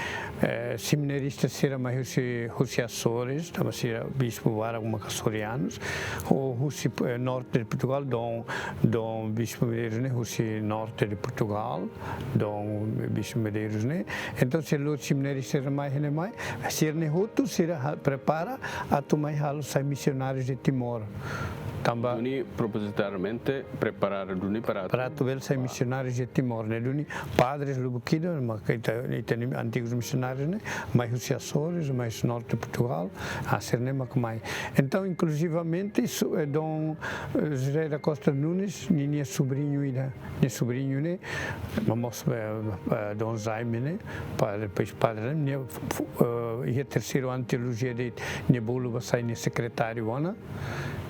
eh, seminarista sira mai husi, husi Açores, tanba sira bispu barak maka açorianos. Ho husi, eh, norte de Portugal, Dom, Dom Bispu Medeiros ne'e husi norte de Portugal, Dom Bispu Medeiros ne'e. Entaun sira lori seminarista sira mai, ne'e mai, sira-ne'e hotu sira ha-, prepara atu mai halo sai misionários de Timor. Tanba Duni propositadamente prepara duni para para atu bele sai misionários de Timor, ne'e duni padres lubuk ida, mak ita, ita-nia antigos missionários ne'e mai husi Açores, mai husi norte de Portugal, ah, sira-ne'e mak mai. Entaun, inclusivamente, su-, eh, Dom, eh, José da Costa Nunes, ninia sobriñu ida, nia sobriñu ne'e, mós, eh, eh, Dom Jaime ne'e, padre, depois padre ne'e, nia fu-, fu-, eh, iha terceiro ano teologia de'it, nia bolu ba sai nia sekretáriu ona,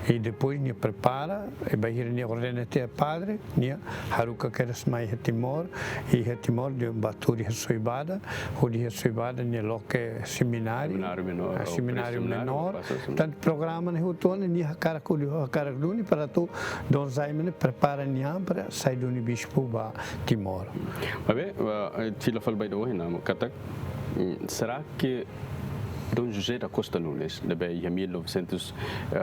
i depois nia prepara, i bainhira nia ordena tiha padre, nia haruka kedas mai iha Timor, i iha Timor nia bá tuur iha Soibada, hodi iha Soibada nia loke semináriu, Semináriu menór, ah, ou semináriu pré-semináriu, menór. ou pasa semináriu. Portantu programa ne'e hotu ona, nia hakarak hodi, hakarak duni para atu Dom Jaime ne'e prepara nia an para sai duni bispu ba Timor. Maibé, ah, eh, fila fali ba ida ohin ona, katak, mm, será que Dom José da Costa Nunes, ne'ebé iha mil novecentos e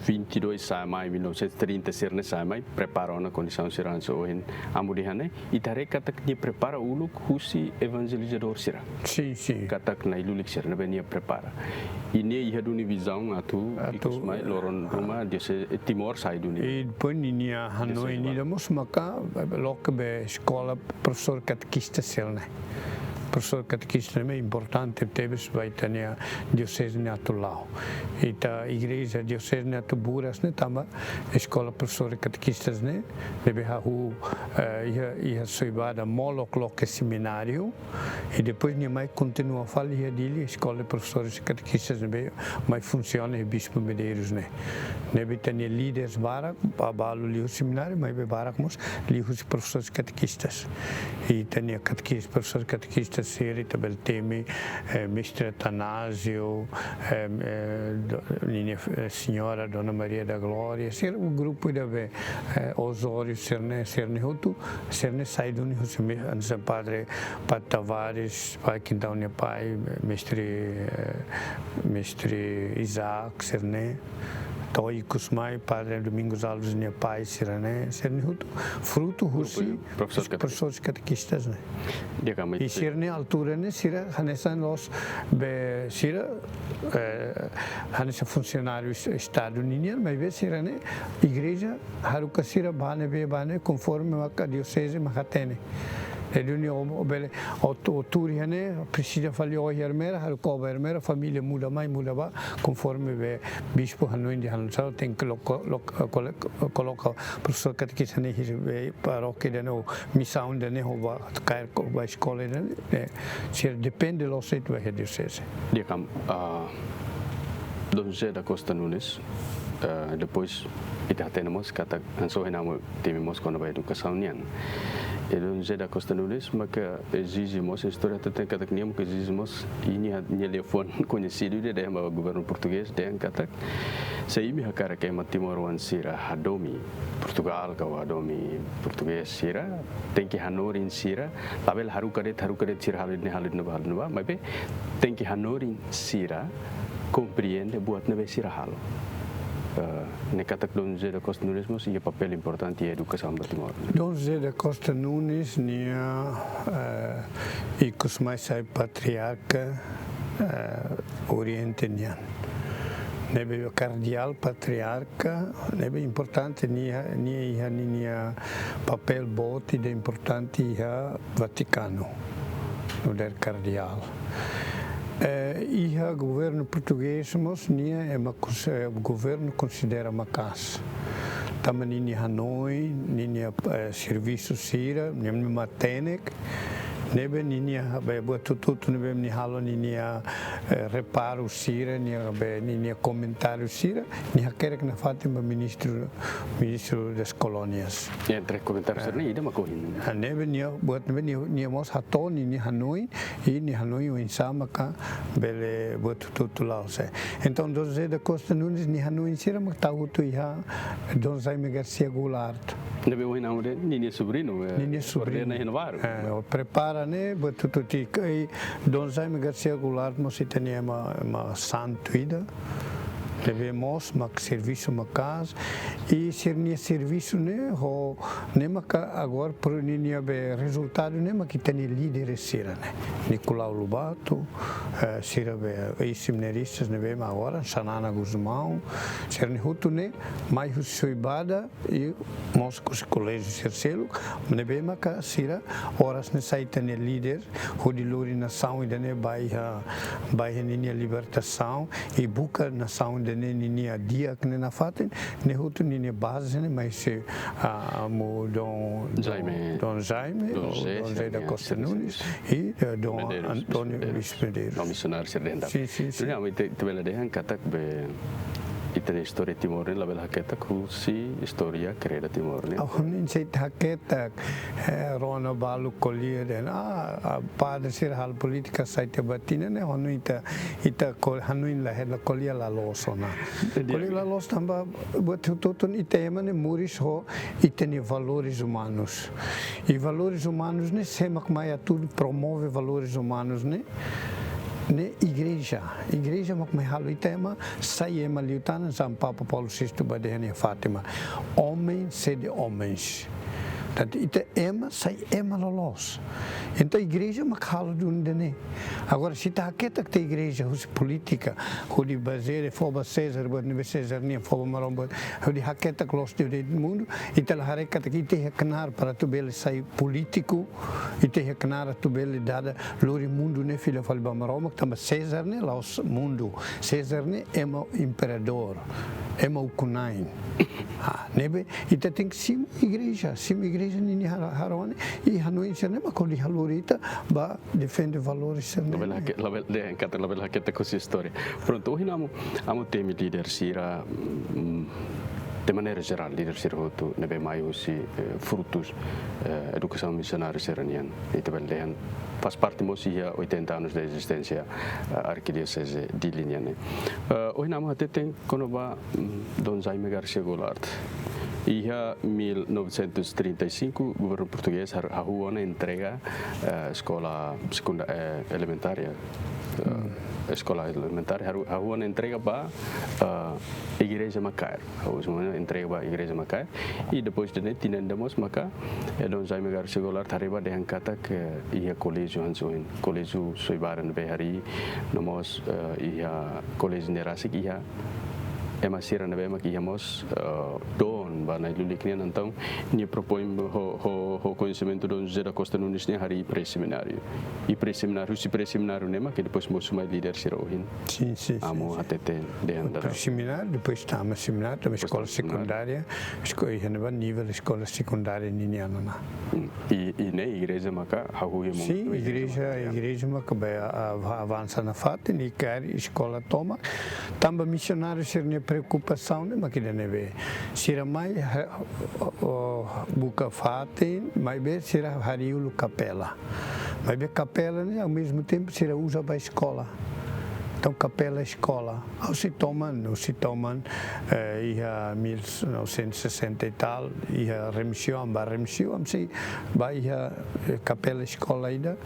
vinte e dois sai mai, mil novecentos e trinta sira-ne'e sai mai, prepara ona kondisaun sira hanesan ohin Amu dehan ne'e, ita haree katak nia prepara uluk husi evanjelizadór sira. Sin, sin. Katak na'i-lulik sira ne'ebé nia prepara. I nia iha duni vizaun atu, Atu, ikus mai loron ah. ruma dioseze, eh, Timor sai duni. I depois ninia hanoin Dioseze ida mós maka, eh, loke be eskola profesór katekista sira-ne'e. Profesór katekista ne'e importante tebes ba ita-nia dioseze ne'e atu la'o. Ita igreja dioseze ne'e atu buras ne'e tanba eskola profesór katekistas ne'e, ne'ebé hahú, eh, iha, iha Soibada molok loke semináriu, i depois nia mai kontinua fali iha Dili eskola de profesores katekistas ne'ebé mai funsiona iha Bispu Medeiros ne'e. Ne'ebé ita-nia líderes barak, ba-, balu liuhusi semináriu, maibé barak mós liuhusi profesores katekistas. I ita-nia katekis-, profesór katekista sira ita bele temi, eh, Mestre Atanásio, eh, eh, do-, ninia, eh, Senhora Dona Maria da Glória, sira grupu ida be, eh, Osório, sira-ne'e, sira-ne'e hotu, sira-ne'e sai duni husi me-, hanesan Padre, Padre Tavares, Pai Quintão nia pai, Mestre, eh, Mestre Isaac, sira-ne'e. to'o ikus mai Padre Domingos Alves nia pai sira-ne'e, sira-ne'e hotu frutu husi profesór katekista, profesór katekistas ne'e. Di'ak, ami... I sira-ne'e altura ne'e sira hanesan loos be sira, eh, hanesan funsionáriu es-, estadu ninian, maibé sira-ne'e igreja haruka sira bá ne'ebé, bá ne'e konforme maka dioseze mak hatene. Jadi nia o-, o bele o tu-, o tuur iha ne'e presiza fali oho iha Ermera, haruka oba Ermera, família muda mai, muda bá, konforme be bispu hanoin dehan sá, tenke lo-, lo-, kole-, koloka profesór katekista ne'e iha be parókia ida-ne'e, ou misaun ida-ne'e, ou bá kaer ko-, bá eskola ida-ne'e, eh, sira depende loos de'it ba iha dioseze. Di'ak, ami, ah, Dom José da Costa Nunes, eh, depois ita hatene mós katak hanesan ohin ami temi mós kona-ba edukasaun nian. I Dom José da Costa Nunes maka ezije mós, istória hateten katak nia maka ezije mós, i nia, nia liafuan koñesidu ida dehan ba governu portugés, dehan katak se imi hakarak ema timoroan sira hadomi Portugál ka hadomi portugés sira, tenke hanorin sira, labele haruka de'it, haruka de'it sira halo ne'e, halo ne'ebá, halo ne'ebá, maibé tenke hanorin sira komprende buat ne'ebé sira halo. Eh, ne'e katak Dom José da Costa Nunes mós iha papél importante iha edukasaun ba Timor. Dom José da Costa Nunes nia, eh, ikus mai sai patriarka, eh, Oriente nian. Ne'ebé kardeál patriarka, ne'ebé importante nia, nia iha ninia papél boot ida importante iha Vatikanu, nu'udar kardeál. Eh, iha governu portugés mós nia ema kons-, eh, governu konsidera maka'as. Tanba ninia hanoin, ninia, eh, servisu sira, nia matenek, ne'ebé ninia be buat hotu-hotu ne'ebé nia halo, ninia, eh, reparu sira, nia be ninia komentáriu sira, nia hakerek nafatin ba ministru, ministru das colónias. Entre komentáriu sira-ne'e ida mak ohin. Ah, ne'ebé nia buat ne'ebé nia, nia mós hato'o ninia hanoin, i nia hanoin oinsá maka bele buat hotu-hotu la'o sé. Entaun, Dom José da Costa Nunes nia hanoin sira mak tau hotu iha Dom Jaime Garcia Goulart. Ne'ebé ohin ami dehan ninia sobriñu, eh, ninia sobriñu. Ordena iha Navarro. Eh, o prepara ne'e buat hotu-hotu, i Dom Jaime Garcia Goulart mós ita-nia ema, ema santu ida. Ne'ebé mós mak servisu maka'as, i sira-nia servisu ne'e ho, ne'e maka agora por ninia be rezultadu ne'e mak ita-nia líder sira-ne'e. Nicolau Lobato, eh, sira be eis-seminaristas ne'ebé mak agora, Xanana Gusmão, sira-ne'e hotu ne'e mai husi Soibada, i mós husi koléjiu sira seluk, ne'ebé maka sira oras ne'e sai ita-nia líder, hodi lori nasaun ida-ne'e ba iha, ba iha ninia libertasaun, i buka nasaun ida-ne'e ninia di'ak ne'e nafatin, ne'e hotu ninia baze ne'e mai husi, ah, amu Dom, Dom Jaime. Dom Jaime, Dom José, Dom José da Costa Nunes, i, eh, Dom António Luís Medeiros. No misionáriu sira dehan. Sin, sin, sin. Entaun, ami ita, ita bele dehan katak be ita-nia istória Timor ne'e labele haketak husi istória kreda Timor ne'e. Ha'u hanoin se ita haketak, eh, rona balu ko'alia dehan, ah, ah, padre sira halo polítika sai tiha ba tinan ne'e, ha'u hanoin ita, ita ko-, hanoin la hela ko'alia la loos ona. Ko'alia la loos tanba buat hotu-hotu ita ema ne'e moris ho ita-nia valores humanos. I valores humanos ne'e sé mak mai atu promove valores humanos ne'e, ne'e igreja. Igreja mak mai halo ita ema sai ema liután, hanesan Papa Paulo sexto ba dehan iha Fátima. Homem sede homens. Portantu, ita ema sai ema loloos. Entaun, igreja mak halo duni ida-ne'e. Agora, se ita haketak tiha igreja husi polítika, hodi bazeia fó ba César, buat ne'ebé César nian, fó ba Maromak, hodi haketak loos direitu mundu, ita la haree katak ita iha knaar para atu bele sai polítiku, ita iha knaar atu bele dada lori mundu ne'e fila fali ba Maromak, tanba César ne'e la'ós mundu. César ne'e ema imperadór, ema ukun-na'in. Ah, ne'ebé ita tenke simu igreja, simu igreja ninia hara-, haraune, i hanoin sira-ne'e mak hodi halori ita ba defende valores sira-ne'e. Labele hake-, labele, de, katak labele haketak husi istória. Prontu, ohin ami, ami temi líder sira, mm, de maneira jerál, líder sira hotu ne'ebé mai husi, eh, frutus, eh, edukasaun misionáriu sira-nian. Ita bele dehan, faz parte mós iha oitenta anos da existência, eh, Arquidiocese Dili nian ne'e. Eh, ohin ami hateten kona-ba, mm, Dom Jaime Garcia Goulart. Iha mil novecentos e trinta e cinco, governu portugés har-, hahú ona entrega, eh, eskola sekunda-, eh, elementária, eh, eskola elementária, haru-, hahú ona entrega ba, eh, Igreja Macaer. Hahú ona entrega ba Igreja Macaer. I depois de ne'e, tinan ida mós maka, eh, Dom Jaime Garcia Goulart haree ba dehan katak iha koléjiu hanesan ohin, koléjiu Soibara ne'ebé harii, no mós, eh, iha koléjiu ne'e rasik iha ema sira ne'ebé mak iha mós, eh, don ba na'in-lulik nian, entaun nia propoin ho, ho, ho koñesimentu Dom José da Costa Nunes nian harii pré-semináriu. I pré-semináriu, husi pré-semináriu ne'e mak depois mosu mai líder sira ohin. Sin, sin, sin, Amu sin. Hatete dehan dadaun. Pré-semináriu, depois tama semináriu, tama Depois eskola tama semináriu. Sekundária, esko-, iha ne'ebá nivel eskola sekundária ninian ona. Hmm. I, i ne'e igreja maka hahú iha momentu Sin, ne'ebá igreja igreja, maka iha. Igreja maka bele a-, a-, avansa nafatin, i kaer eskola tomak. Tanba misionáriu sira-nia preokupasaun ne'e mak ida-ne'ebé. Sira mai, ha-, o, o, buka fatin, maibé sira harii uluk kapela. Maibé kapela ne'e, ao mesmo tempo, sira uza ba eskola. Entaun, kapela eskola. Ha'u sei toman, ha'u sei toman, eh, iha mil novecentos e sessenta e tal, iha Remexio, ami bá Remexio, ami sei bá iha, eh, kapela eskola ida,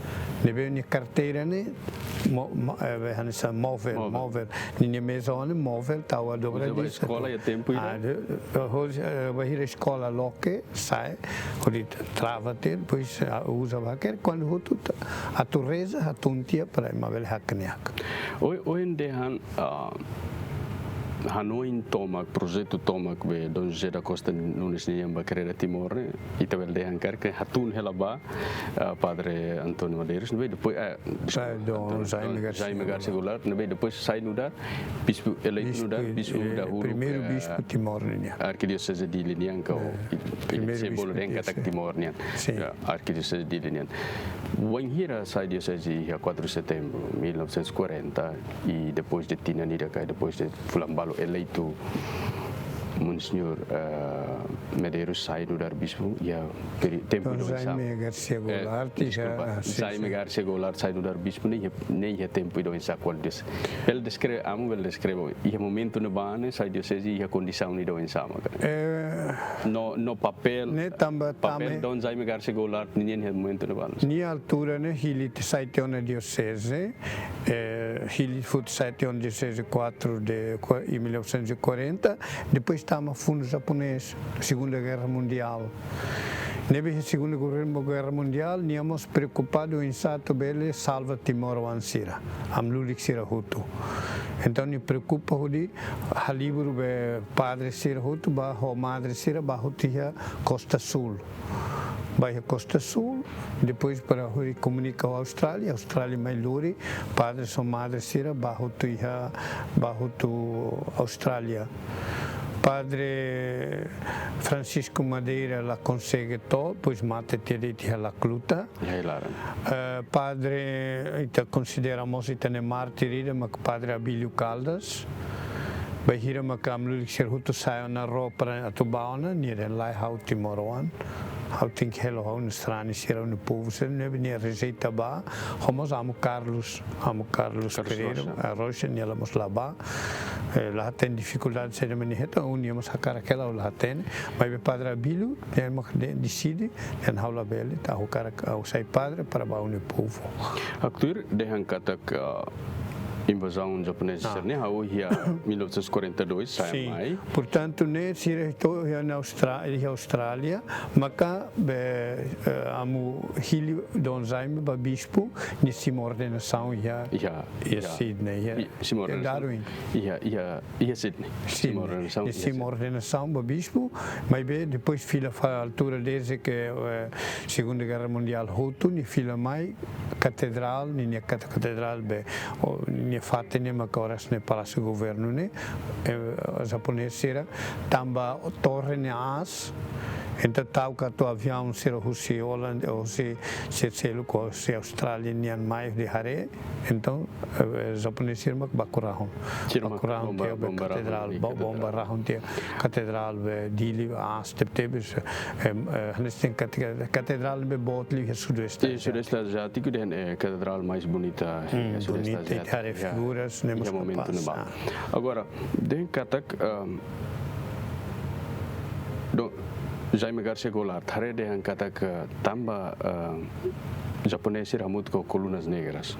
ne'ebé nia karteira ne'e, mo-, mo-, eh, hanesan móvel, Móvel. móvel. Ninia meza ne'e móvel, tau a dobra Uza ba disso. eskola iha tempu ida? Ah, de, eh, hoje, eh, bainhira eskola loke, sa'e, hodi trava tiha, depois, ah, uza ba hakerek, kuandu hotu ta-, atu reza, hatún tiha para ema bele hakneak. Ohin, ohin dehan, ah, hanoin tomak, projetu tomak be Dom José da Costa Nunes nian ba Kreda Timor ne'e, ita bele dehan karik hatún hela ba, ah, Padre António Medeiros, ne'ebé depois, ah, deskulpa, Sai Dom António, Jaime Dom Garcia Jaime Garcia Goulart. Goulart, ne'ebé depois sai nu'udar bispu eleitu, Bispu, nu'udar bispu eh, dahuluk, primeiru eh, bispu Timor nian. Arkidioseze Dili nian ka, Eh, i, i, primeiru simbolu bispu dehan katak dioseze. Timor nian. Sin. Ya, Arkidioseze Dili nian. Wainhira sai dioseze iha quatro de setembro mil novecentos e quarenta, i depois de tinan ida ka, depois de fulan balu eleitu, Monseñór, eh, Medeiros sai nu'udar bispu, iha peri-, tempu Dom ida oinsá? Jaime Garcia Eh, Goulart, deskulpa, ah, sin, Jaime sin. Garcia Goulart sai nu'udar bispu ne'e iha, ne'e iha tempu ida oinsá, kual dioseze? Bele deskreve, amu bele deskreve, iha momentu ne'ebá ne'e sai dioseze iha kondisaun ida oinsá maka? Eh, No, no papél, ne'e tanba, papél tanba Dom Jaime Garcia Goulart nian iha momentu ne'ebá ne'e? Nia altura ne'e hili tiha sai tiha ona dioseze, eh, hili foti sai tiha ona dioseze quatro de, qua-, em mil novecentos e quarenta, depois tama fundu japonés, Segunda Guerra Mundiál. Ne'ebé Segunda Guerra, Guerra Mundiál, nia mós preokupadu oinsá atu bele salva timoroan sira, amlulik sira hotu. Entaun, nia preokupa hodi halibur be padre sira hotu bá ho madre sira bá hotu iha Costa Sul. Bá iha Costa Sul, depois para hodi komunika ho Austrália, Austrália mai lori, padre ho madre sira bá hotu iha, bá hotu Austrália. Padre Francisco Madeira la konsege to'o, depois mate tiha de'it iha Lacluta. Iha ai-laran. Eh, padre, ita konsidera mós ita-nia mártir ida, mak Padre Abílio Caldas. Bainhira mak amlulik sira hotu sai ona ró para atu bá ona, nia dehan lae, ha'u timoroan. Ha'u tenke halo ha'u-nia sarani sira, ha'u-nia povu sira, ne'ebé nia rejeita bá, ho mós amu Carlos, amu Carlos Carlos Pereira, Rocha. Ah, Rocha, nia la mós la bá. Eh, la hatene difikuldade saida mak nia hetan, ou nia mós hakarak hela, ha'u la hatene. Maibé Padre Abílio, nia mak de-, deside, dehan ha'u labele, ita, ha'u hakarak, ha'u sai padre para ba ha'u-nia povu. Haktuir dehan katak, ah, invazaun japonés Ah. sira-ne'e hahú iha mil novecentos e quarenta e dois, sai Sin. mai. Portantu, ne'e sira to'o iha na Austra-, iha Austrália, maka be, eh, amu hili Dom Jaime ba bispu, nia simu ordenasaun iha, Iha, iha iha. Sydney, iha, I, simu iha ordenasaun. Darwin. Iha, iha, iha Sydney. Sydney. Simu ordenasaun, Nia iha simu Sydney. Ordenasaun ba bispu, maibé depois fila fali altura desde que, eh, Segunda Guerra Mundiál hotu, nia fila mai katedrál, ninia kat-, katedrál be, o, nia fatin ne'e maka oras ne'e Palásiu Governu ne'e, eh, japonés sira, tanba torre ne'e aas, entaun ta'uk atu aviaun sira husi Holanda, husi, se selu ko husi Austrália nian mai hodi haree, entaun, eh, japonés sira mak bá kurahun. Sira mak Bá kurahun bomba, tiha be bomba rahun katedrál, tiha bo-, bomba katedrál. Rahun tiha katedrál be Dili aas tebetebes, em, eh, hanesan kate-, katedrál be boot liu iha Sudoeste Iha Aziátiku. Sudoeste Aziátiku dehan, eh, katedrál mais bonita, Hmm, eh, Sudoeste bonita, Aziátiku. Iha, iha figuras, ne'e iha mós momentu kapás. Ne'ebá. Ah. Agora, dehan katak, ehm, Dom Jaime Garcia Goulart, haree dehan katak tanba, eh, japonés sira hamutuk ho Colunas Negras.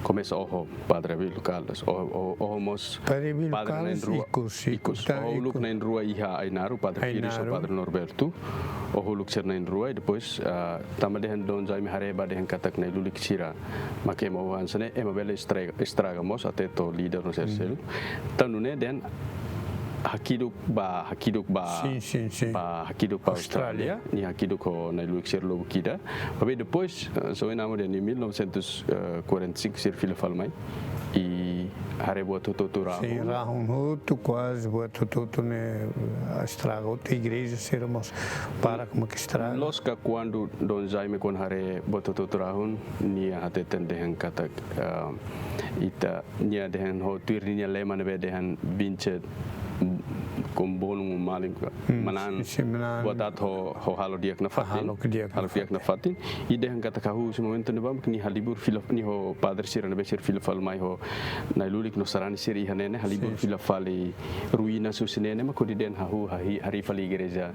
Komesa oho Padre Abílio Caldas, oho, oho, oho mós Padre Abílio Caldas na'in-rua, ikus, ikus, ikus, tan oho uluk ikus. Na'in-rua iha Ainaro, Padre Pires ho Ainaro. Padre Norberto, oho uluk sira na'in-rua, i depois, ah, tanba dehan Dom Jaime haree ba dehan katak nai-lulik sira mak ema oho hanesan ne'e, ema bele estraga, estraga mós até to'o líder no sira seluk. Tan nune'e dehan hakiduk ba, hakiduk ba, sin, sin, sin. Ba hakiduk ba Austrália. Austrália, nia hakiduk ho nai-lulik sira lubuk ida. Maibé depois, eh, só ina mo de mil novecentos e quarenta e cinco sira fila fali mai. I haree buat hotu-hotu rahun. Sin, rahun hotu, kuaze buat hotu-hotu ne'e, eh, estraga. Hotu igreja sira mós barak mak estraga. Loos ka kuandu Dom Jaime kuandu haree buat hotu-hotu rahun, nia hateten dehan katak, eh, ita nia dehan ho tuir nia lema ne'ebé dehan vinci com bono malin, manán, sin, sin, manán. Buat aat ho, ho halo di'ak nafatin. Halo di'ak nafatin. Halo di'ak nafatin. I dehan katak hahú husi momentu ne'ebá mak nia halibur fila, nia ho padre sira ne'ebé sira fila fali mai ho nai-lulik no sarani sira iha ne'e ne'e, halibur, sin, fila fali ruína husi ne'e ne'e, mak hodi dehan hahú, harii, harii fali igreja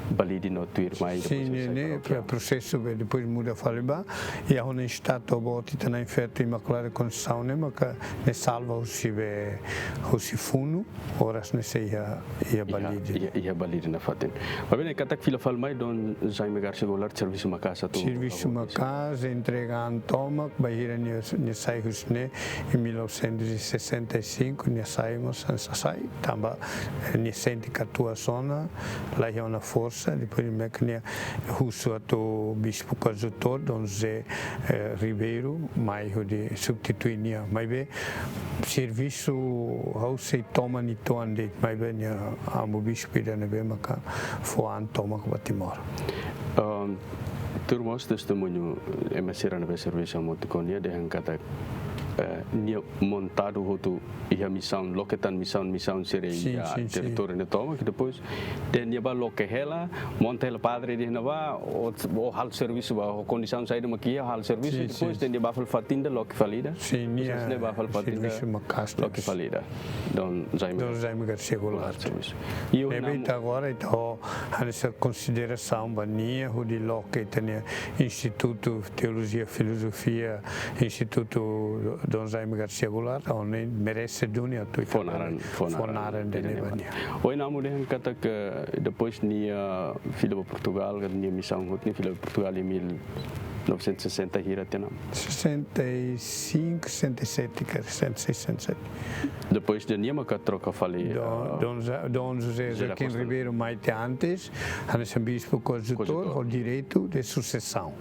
Balide no tuirmai, sin, depois ne'e, sai ne'e, parókia. Prosesu be depois muda fali ba, i ha'u-nia estátua boot ita na'in-feto Imaculada Conceição ne'e maka ne'e salva husi be, husi funu, oras ne'e sei iha, iha Balide. Iha, iha Balide nafatin. Maibé ne'e katak fila fali mai Dom Jaime Garcia Goulart servisu maka'as atu. Servisu maka'as, entrega an tomak, bainhira nia, nia sai husi ne'e, em mil novecentos e sessenta e cinco, nia sai, mós sa-, sai, tanba, eh, nia sente katak atu sai ona, la iha ona forsa, depois mak nia husu atu bispu koadjutór, Dom José, eh, Ribeiro, mai hodi substitui nia. Maibé servisu ha'u sei toman uitoan de'it, maibé nia amu bispu ida ne'ebé maka fó an tomak ba Timor. Ahm, tuir mós testemuñu ema sira ne'ebé servisu hamutuk ho nia dehan katak, eh, nia montadu hotu iha misaun, loke tan misaun, misaun sira, sin, iha, sin, sin, territóriu ne'e tomak, i depois dehan nia bá loke hela, monta hela padre dehan ne'ebá, o, o halo servisu ba, ho kondisaun saida mak iha halo servisu, sin, depois, sin, dehan nia bá fali fatin ida, loke fali ida. Sin, nia, depois nia bá fali fatin ida, servisu maka'as, loke fali ida. Dom Jaime. Dom Jaime Garcia Goulart. Servisu. I ohin, ne'ebé ita agora, ita ho, hanesan konsiderasaun ba nia, hodi loke ita-nia Institutu Teolojia Filozofia, Institutu Dom Jaime Garcia Goulart, ha'u hanoin merese duni atu ita fó naran, fó naran, fó naran ida-ne'e ba nia. Ohin amu dehan katak depois nia fila ba Portugal, katak nia misaun hotu nia fila ba Portugal iha mil novecentos e sessenta hira tiha ona? Sessenta e cinco, sessenta e sete, karik, sessenta e seis, sessenta e sete. Depois de nia maka troka fali, Dom, ah, Dom Ja-, Dom José José da Joaquim Costa Ribeiro mai tiha antes, hanesan bispu koadjutór, koadjutór, ho direitu de susesaun.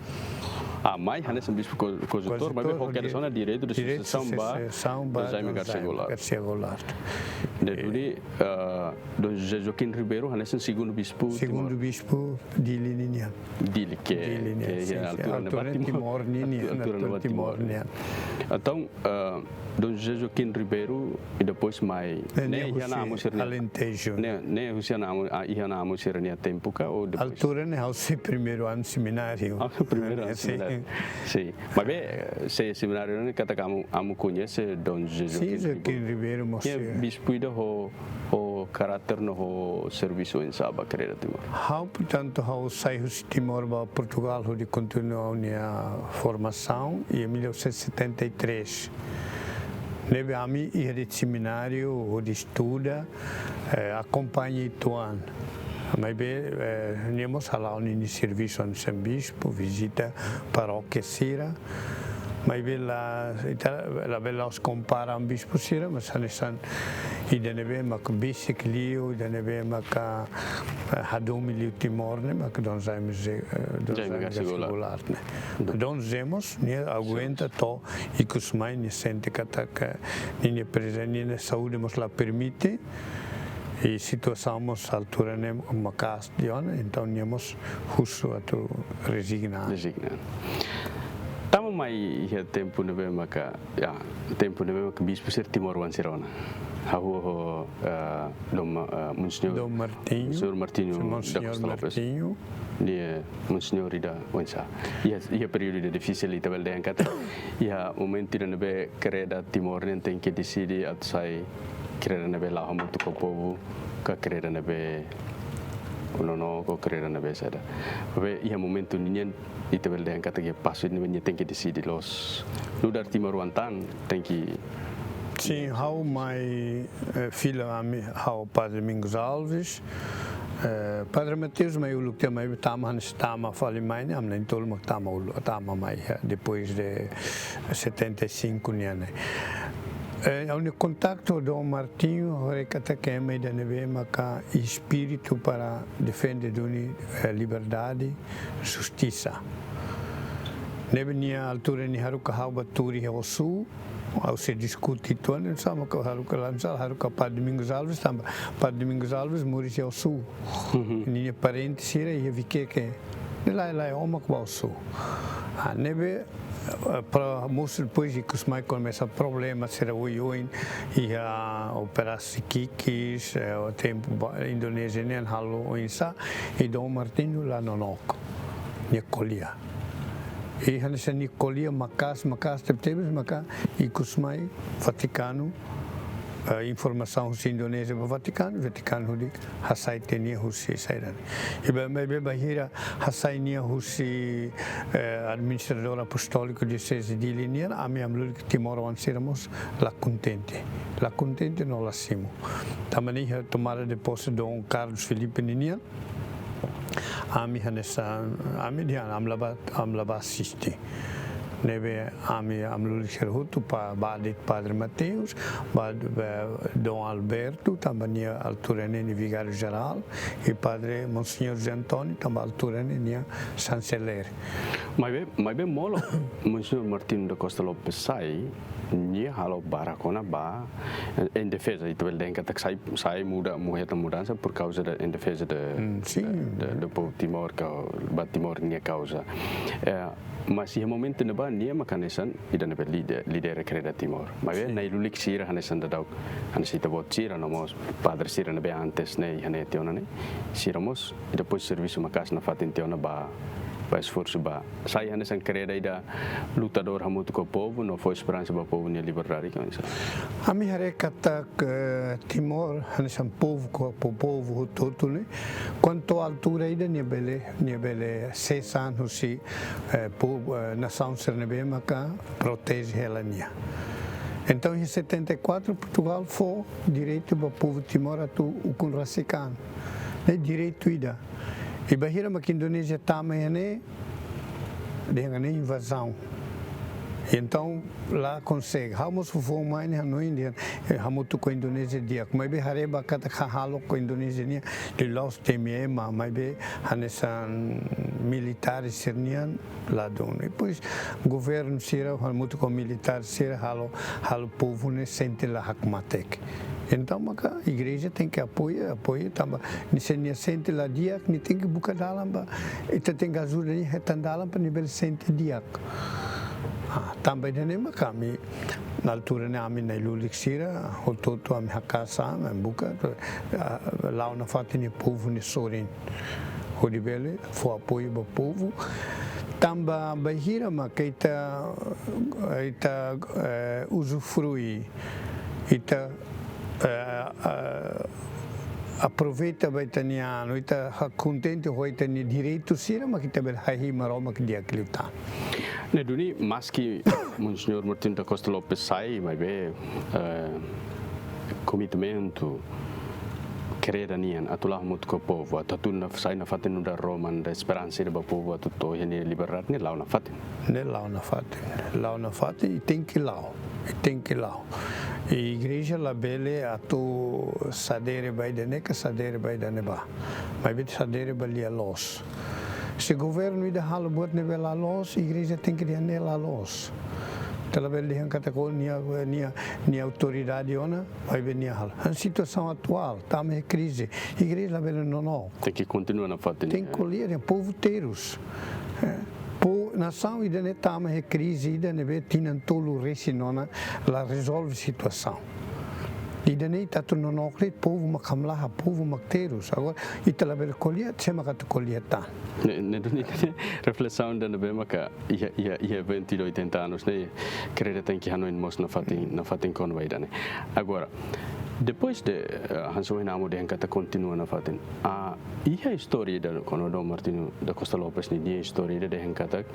Ah, mai hanesan bispu ko-, koadjutór, maibé koadjutór, ho, ho kedas di-, ona direitu de, direitu de susesaun ba, susesaun ba Dom Jaime, Dom Jaime Garcia Goulart. Garcia Goulart. Ne'e, eh, duni, ah, Dom José Joaquim Ribeiro hanesan segundu bispu Timor. Segundu bispu Dili ninian. Dili, ke, Dili nian, ke, sin, sin. Altura ne'ebá Timor, Timor ninian, altura, altura ne'ebá Timor, Timor nian. Entaun, ah, Dom José Joaquim Ribeiro, i depois mai. Ne'e, ne'e, ne'e iha husi amu sira-nia, Alentejo. Ne'e, ne'e husi amu, ah, iha amu sira-nia tempu ka, ou depois? Altura ne'e ha'u sei primeiru anu semináriu. Ah, primeiru anu, sin, semináriu. Sin. Maibé, eh, sei semináriu ne'e katak amu, amu koñese Dom José, sin, Joaquim, Joaquim Ribeiro, mós, eh, bispu ida ho, ho karáter no ho servisu oinsá ba Kreda Timor? Ha'u, portantu, ha'u sai husi Timor ba Portugal hodi kontinua ha'u-nia formasaun iha mil novecentos e setenta e três. Ne'ebé ami iha de'it semináriu hodi estuda, eh, akompaña uitoan. Maibé, eh, nia mós hala'o ninia servisu hanesan bispu, vizita parókia sira. Maibé la, ita labele la'ós kompara ho bispu sira, mas hanesan ida ne'ebé mak besik liu, ida ne'ebé mak, eh, hadomi liu Timor ne'e, mak Dom Jaime José, eh, Dom Jaime, Jaime Garcia, Garcia Goulart, Goulart ne'e. Dom. Dom José mós, nia aguenta, sin, to'o ikus mai, nia sente katak ninia prezen-, ninia saúde mós la permite, i situasaun mós altura ne'e maka'as tiha ona, entaun nia mós husu atu rezigna. Rezigna. Tama mai iha tempu ne'ebé maka, ya, tempu ne'ebé maka bispu sira timoroan sira ona. Hahú ho, eh, Dom, eh, Monseñór, Dom Martinho. Monseñór Martinho, Monseñór da Costa Lopes. Martinho. Nia, eh, Monseñór ida oinsá. Iha, iha períodu ida difisil, ita bele dehan katak iha momentu ida ne'ebé Kreda Timor nian tenke deside atu sai Kreda ne'ebé la'o hamutuk ho povu, ka Kreda ne'ebé nonook, kreda ne'ebé saida. Maibé iha momentu ninian ita bele dehan katak iha pasu ne'ebé nia tenke deside loos. Nu'udar timoroan tan tenke. Sin, ha'u mai, eh, fila ami, ha'u Padre Domingos Alves, eh, Padre Mateus mai uluk tiha, maibé tama hanesan tama fali mai ne'e, ami na'in-tolu mak tama uluk, tama mai, eh, depois de setenta e cinco nian ne'e. Eh, ha'u-nia kontaktu ho Dom Martinho, haree katak ema ida ne'ebé maka espíritu para defende duni, eh, liberdade, justisa. Ne'ebé nia altura ne'e haruka ha'u bá tuur iha Ossu, ha'u sei diskute uitoan, hanesan mak haruka, hanesan haruka Padre Domingos Alves tanba Padre Domingos Alves moris iha Ossu. Uhum. Ninia parente sira iha Viqueque. Ne'e lae, lae, ó mak bá Ossu. Ah, ne'ebé, eh, para mosu depois ikus mai komesa problema sira oioin iha operasaun Kikis, eh, tempu ba-, Indonézia nian halo oinsá, i Dom Martinho la nonook. Nia ko'alia. I hanesan nia ko'alia maka'as, maka'as tebetebes maka ikus mai Vatikanu, eh, informasaun husi Indonézia ba Vatikanu, Vatikanu hodi hasai tiha nia husi saida ne'e. I ba, ba, ba, bainhira hasai nia husi, eh, administradór apostóliku Dioseze Dili nian, ami, ami-lulik timoroan sira mós la kontente. La kontente no la simu. Tanba ne'e iha tomada de posse Dom Carlos Filipe ninian, ami hanesan, ami dehan, ami la bá, ami la bá asiste. Ne'ebé ami, ami-lulik sira hotu pa, bá de'it Padre Mateus, bá, bá Dom Alberto, tanba nia altura ne'e nia vigáriu jerál, i Padre Monseñór José António, tanba altura ne'e nia chanceler. Maibé, maibé molok Monseñór Martinho da Costa Lopes sai, nia halo barak ona ba, eh, em defesa, ita bele dehan katak sai, sai muda, muheta mudansa por causa de, em defesa de, mm, sin, de, de, do povu Timor, ka ba Timor nia kauza. Eh, mas iha momentu ne'ebá nia mak hanesan ida ne'ebé lide-, lidera Kreda Timor. Maibé, sin, na'in-lulik sira hanesan daudaun, hanesan ita-boot sira no mós padre sira ne'ebé antes ne'e, hanesan tiha ona ne'e, sira mós, i depois servisu maka'as nafatin tiha ona ba, ba esforsu ba sai hanesan Kreda ida lutadór hamutuk ho povu, no fó esperansa ba povu nia liberdade, ka oinsá? Ami haree katak, eh, Timor, hanesan povu ko po-, povu hotu-hotu ne'e, kuandu altura ida nia bele, nia bele sesa husi, eh, povu, eh, nasaun sira ne'ebé maka proteje hela nia. Entaun, em setenta e quatro, Portugal fó direitu ba povu Timor atu ukun rasik an. Ne'e direitu ida. I bainhira mak Indonézia tama iha ne'e, dehan ne'e invazaun. Entaun, la konsege. Ha'u mós foufoun mai ne'e hanoin dehan, eh, hamutuk ho Indonézia di'ak. Maibé haree ba katak hahalok ho Indonézia nian, la'ós temi ema, maibé hanesan militár sira-nian, la dún. Depois, governu sira, hamutuk ho militár sira, halo, halo povu ne'e sente la hakmatek. Entaun, maka igreja tenke apoia, apoia, tanba, nia se nia sente la di'ak, nia tenke buka dalan ba, ita tenke ajuda nia hetan dalan para nia bele sente di'ak. Ah, tanba ida-ne'e maka ami, na altura ne'e ami na'in-lulik sira, hotu-hotu ami haka'as an, ami buka, ah, la'o nafatin nia povu nia sorin. Hodi bele fó apoiu ba povu. Tanba bainhira maka ita, ita, eh, uzufrui, ita, eh, eh, aproveita ba ita-nia anu, ita ha-, kontente ho ita-nia direitu sira, mak ita bele hahi'i Maromak di'ak liután. Ne'e duni, maski Monseñór Martinho da Costa Lopes sai, maibé, eh, komitmentu Kreda nian atu la'o hamutuk ho povu, atu, atu na-, sai nafatin nu'udar roman da esperansa ida ba povu atu to'o iha nia liberdade, ne'e la'o nafatin. Ne'e la'o nafatin. La'o nafatin, i tenke la'o. I tenke la'o. I igreja labele atu sadere ba ida-ne'e ka sadere ba ida-ne'ebá. Maibé sadere ba lia-loos. Se governu ida halo buat ne'ebé la loos, igreja tenke dehan ne'e la loos. Ita labele dehan katak nia, nia, nia autoridade ona, maibé nia halo. Hanesan situasaun atuál, tama iha krize, igreja labele nonook. Tenke kontinua nafatin. Tenke ko'alia dehan povu terus. Eh, po-, nasaun ida-ne'e tama iha krize ida ne'ebé tinan tolu resin ona la rezolve situasaun. Ida-ne'e ita atu nonook de'it, povu mak hamlaha, povu mak terus. Agora, ita labele ko'alia, sé mak atu ko'alia tan. Ne'e, ne'e duni reflesaun ida ne'ebé maka iha, iha, iha eventu ida oitenta anos ne'e, Kreda tenke hanoin mós nafatin, nafatin kona-ba ida-ne'e. Agora, Depois de, eh, hanesan ohin amu dehan katak kontinua nafatin. Ah, iha istória ida kona-ba Dom Martinho da Costa Lopes ninia istória ida dehan katak,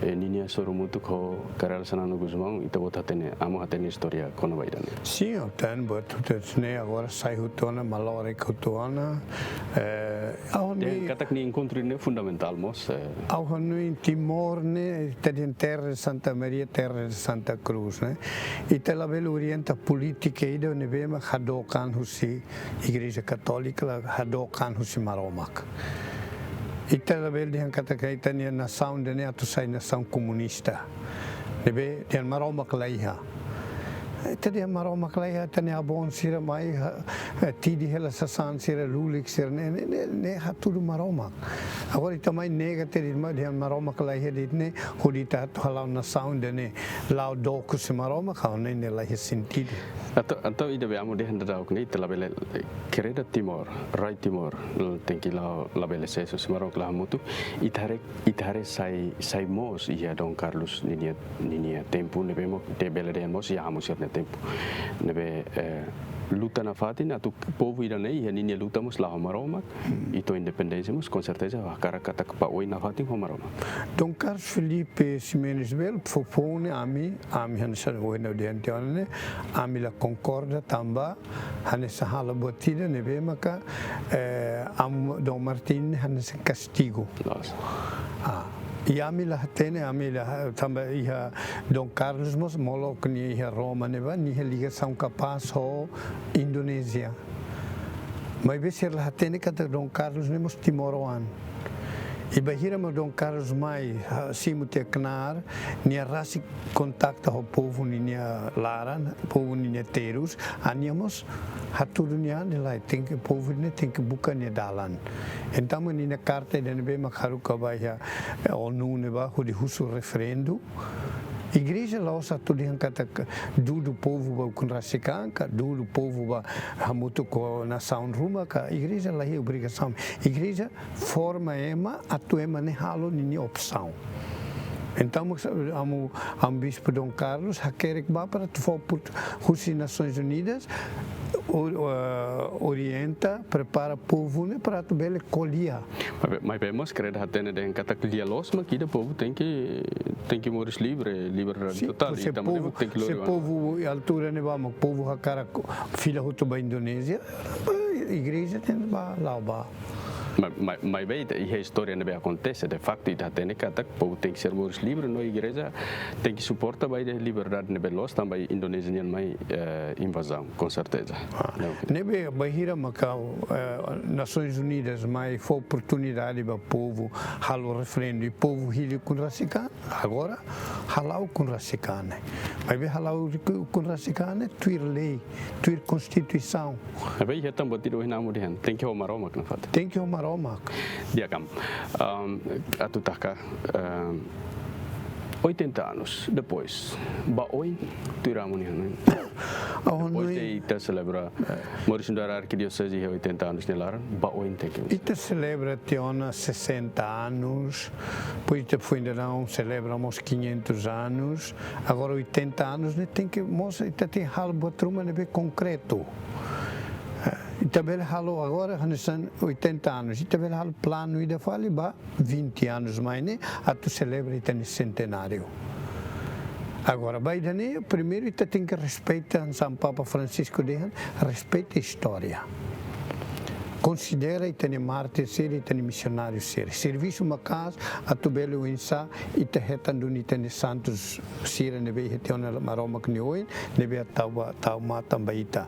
eh, ninia soru hamutuk ho Kay Rala Xanana Gusmão, ita-boot hatene, amu hatene istória kona-ba ida-ne'e. Sin, ha'u hatene buat hotu ne'e agora sai hotu ona, malore hotu ona, eh, ha'u Dehan hanoin katak nia enkontru ne'e fundamentál mós, eh. Ha'u hanoin Timor ne'e, ita dehan terra de Santa Maria, terra de Santa Cruz, ne'e. Ita labele orienta polítika ida ne'ebé mak hadook an husi Igreja Katólika, la hadook an husi Maromak. Ita labele dehan katak ita-nia nasaun ida-ne'e atu sai nasaun komunista. Ne'ebé dehan Maromak la iha. Ita dehan Maromak la iha, ita-nia avó sira mai, ha, eh, tidi hela sasán sira, lulik sira, ne'e, ne'e, ne'e, ne'e hatudu Maromak. Agora ita mai nega, ita dehan, dehan Maromak la iha de'it ne'e, hodi ita atu hala'o nasaun ida-ne'e la'o dook husi Maromak, ha'u hanoin ne'e la iha sentidu. Entaun, entaun ida-ne'ebé amu dehan daudauk ne'e, ita labele, eh, kreda Timor, rai Timor, l-, tenke la'o, labele sees husi Maromak, la hamutuk, ita haree, ita haree sai, sai moos iha Dom Carlos ninia, ninia tempu, ne'ebé mós, ita bele dehan mós iha amu sira-nia tempu. Ne'ebé, eh, luta nafatin atu povu ida-ne'e, iha ninia luta mós la'o Maromak, Hmm. i to'o independénsia mós, com certeza, hakarak katak ba oin nafatin ho Maromak. Dom Carlos Filipe Ximenes Belo, foufoun ne'e ami, ami hanesan ohin ha'u dehan tiha ona ne'e, ami la konkorda tanba hanesan halo buat ida ne'ebé maka, eh, amu Dom Martinho hanesan kastigu. Loos. Ah, i ami la hatene, ami la ha-, tanba iha Dom Carlos mós molok nia iha Roma ne'ebá, nia iha ligasaun kapás ho Indonézia. Maibé sira la hatene katak Dom Carlos ne'e mós timoroan. I bainhira mak Dom Carlos mai, ha, simu tiha knaar, nia rasik kontakta ho povu ninia laran, povu ninia terus, nia mós hatudu nia an dehan lae, tenke povu ne'e tenke buka nia dalan. Entaun ninia karta ida ne'ebé mak haruka ba iha, eh, ONU ne'ebá hodi husu referendu. Igreja la'ós atu dehan katak dudu povu ba ukun rasik an ka, dudu povu ba hamutuk ho nasaun ruma ka, igreja la iha obrigasaun. Igreja forma ema, atu ema ne'e halo ninia opsaun. Entaun, mak sa-, amu, amu Bispu Dom Carlos hakerek bá para atu fó put-, husi Nações Unidas, o-, eh, orienta, prepara povu ne'e para atu bele ko'alia. Maibé, maibé mós kreda hatene dehan katak lia loos mak ida povu tenke, tenke moris livre, liberdade Sin, totál, se i tanba ne'e povu, mós tenke se lori wan. Povu altura ne'ebá mak povu hakarak fila hotu ba Indonézia, ba igreja tenke bá, la'o bá. Ma-, ma-, maibé ita iha istória ne'ebé akontese, de facto, ita hatene katak povu tenke ser moris livre, no igreja tenke suporta ba ida liberdade ne'ebé loos, tanba Indonézia nian mai, eh, invazaun, com certeza. Ah, Não. Ne'ebé bainhira maka, eh, Nações Unidas mai fó oportunidade ba povu halo referendu i povu hili ukun rasik an, agora hala'o ukun rasik an ne'e. Maibé hala'o ukun rasik an ne'e tuir lei, tuir konstituisaun. Maibé iha tan buat ida ohin amu dehan, tenke ho Maromak nafatin. Tenke ho Maromak. Di'ak, amu, ahm, atu taka, ahm, oitenta anos depois, ba oin, tuir amu nia hanoin. Ha'u hanoin. Depois de ita selebra, eh, moris nu'udar arkidioseze iha oitenta anos nia laran, ba oin tenke. Ita selebra tiha ona sessenta anos, depois ita foin daudaun selebra mós quinhentos anos, agora oitenta anos, ne'e tenke mós, ita tenke halo buat ruma ne'ebé konkretu. Eh, ita bele halo agora, hanesan oitenta anos, ita bele halo planu ida fali ba vinte anos mai ne'e, atu selebra ita-nia sentenáriu. Agora, ba ida-ne'e, primeiru ita tenke respeita, hanesan Papa Francisco dehan, respeita istória. Konsidera ita-nia mártir sira, ita-nia misionáriu sira. Servisu maka'as atu bele oinsá ita hetan duni ita-nia santus sira ne'ebé iha tiha ona Maromak nia oin, ne'ebé tau ba, tau matan ba ita.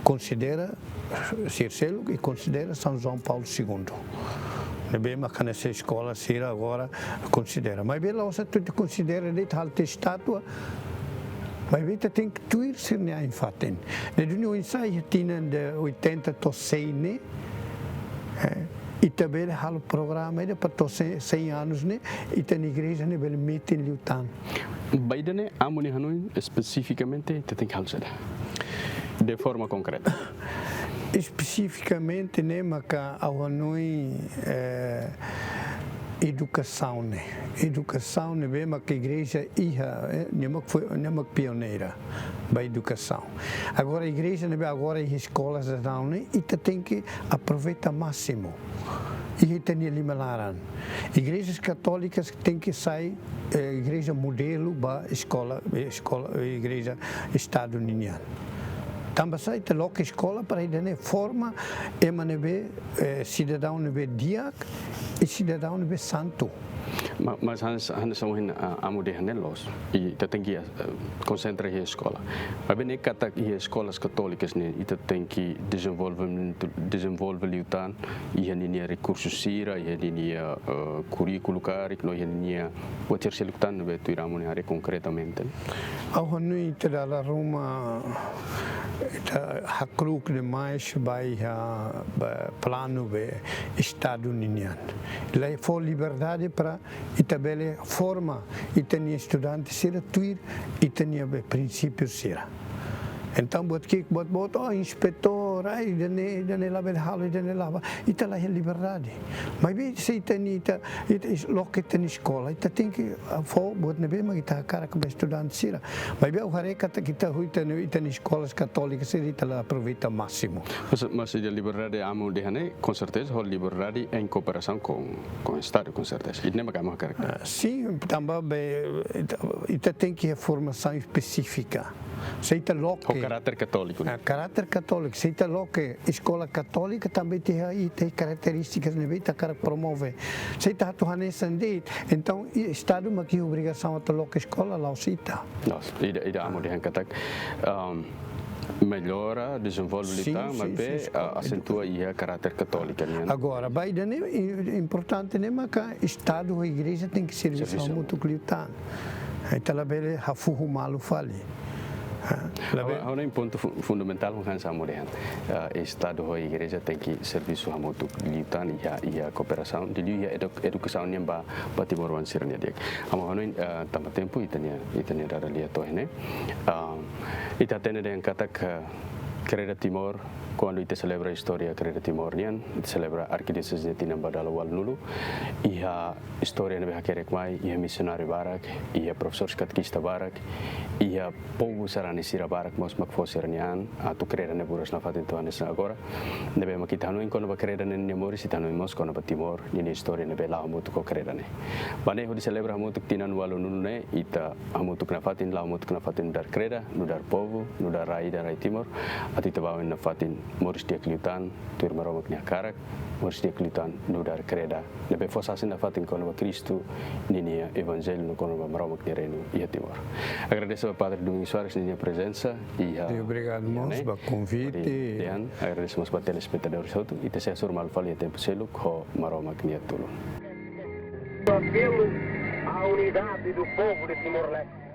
Konsidera sira seluk i konsidera São João Paulo segundo. Ne'ebé mak hanesan eskola sira agora konsidera. Maibé la'ós atu ita konsidera de'it halo tiha estátua. Maibé ita tenke tuir sira-nia ain-fatin. Ne'e duni oinsá iha tinan de oitenta to'o cem ne'e, eh, ita bele halo programa ida para to'o cem, cem anos ne'e, ita-nia igreja ne'e bele metin liután. Ba ida-ne'e, amu nia hanoin espesifikamente ita tenke halo saida? De forma konkreta. Espesifikamente ne'e maka ha'u hanoin, eh, edukasaun ne'e. Edukasaun ne'ebé mak igreja iha, eh, nia mak foi, nia mak pioneira ba edukasaun. Agora igreja ne'ebé agora iha eskola daudaun ne'e, ita tenke aproveita másimu. Iha ita-nia lima laran. Igrejas katólikas tenke sai, eh, igreja modelu ba eskola, eh, eskola, eh, igreja Estadu ninian. Tanba sá ita loke eskola para ida-ne'e forma ema ne'ebé, eh, sidadaun ne'ebé di'ak i sidadaun ne'ebé santu. Ma-, mas hanesan, hanesan ohin, ah, amu dehan ne'e loos. I ita tenke, eh, konsentra iha eskola. Maibé ne'e katak iha eskolas katólikas ne'e, ita tenke dezenvolvimentu, dezenvolve liután iha ninia rekursu sira, iha ninia, eh, kurríkulu karik, no iha ninia buat sira seluk tan ne'ebé tuir amu nia haree konkretamente. Ha'u hanoin ita dala ruma, ita hakruuk demais ba iha, ba planu be Estadu ninian. La fó liberdade para ita bele forma ita-nia estudante sira tuir ita-nia be prinsípiu sira. Entaun, buat ki'ik, buat, buat, oh, inspetór, ai, ida-ne'e, ida-ne'e labele halo, ida-ne'e labele. Ita la iha liberdade. Maibé se ita-nia, ita, ita is-, loke ita-nia eskola, ita tenke, ah, fó buat ne'ebé mak ita hakarak ba estudante sira. Maibé ha'u haree katak ita, ita-nia, ita-nia eskolas katólikas sira ita la aproveita másimu. Mas, mas ida liberdade amu dehan ne'e, com certeza, ho liberdade em cooperação com, com o Estado, com certeza. Ida-ne'e mak amu hakarak. Ah, sin, tanba be, ita, ita tenke formasaun espesífika. Se ita loke. Ho karáter katóliku, ne'e? Ah, karáter katóliku. Se ita loke eskola katólika tanba ita iha, ita iha karakterístikas ne'ebé ita hakarak promove. Se ita atu hanesan de'it, entaun i-, Estadu mak iha obrigasaun atu loke eskola, la'ós ita. Loos, ida, ida amu dehan katak, um, mellora, dezenvolve liután, sin, maibé, sin, sin, ah, asentua iha karáter katólika nian. Agora, ba ida-ne'e i-, importante ne'e maka Estadu ho igreja tenke servisu hamutuk liután. Ita labele hafuhu malu fali. Ah, labele. Ha'u hanoin pontu fu-, fundamentál mak hanesan amu dehan. Ah, Estadu ho igreja tenke servisu hamutuk liután iha, iha kooperasaun, liuliu iha edu-, edukasaun nian ba, ba timoroan sira-nia di'ak. Amu hanoin, ah, tanba tempu ita-nia, ita-nia dada lia to'o iha ne'e. Ah, ita hatene dehan katak, ah, Kreda Timor, kuandu ita selebra istória Kreda Timor nian, ita selebra Arkidioseze nia tinan ba dala ualunulu, iha istória ne'ebé hakerek mai, iha misionáriu barak, iha profesór katekista barak, iha povu sarani sira barak mós mak fó sira-nia an atu kreda ne'e buras nafatin to'o hanesan agora. Ne'ebé mak ita hanoin kona-ba kreda ne'e nia moris, ita hanoin mós kona-ba Timor ninia istória ne'ebé la'o hamutuk ho kreda ne'e. Ba ne'e hodi selebra hamutuk tinan ualunulu ne'e, ita hamutuk nafatin, la'o hamutuk nafatin nu'udar kreda, nu'udar povu, nu'udar rai ida, rai Timor, atu ita ba oin nafatin moris di'ak liután tuir Maromak nia hakarak, moris di'ak liután nu'udar kreda ne'ebé fó sasin nafatin kona-ba Kristu ninia evanjellu no kona-ba Maromak nia reinu iha Timor. Agradese ba Padre Domingos Soares ninia prezensa iha, obrigadu mós ba konvite. Dehan, agradese mós ba telespetadores hotu, ita sei hasoru malu fali iha tempu seluk ho Maromak nia tulun. Apelo à unidade do povo de Timor-Leste.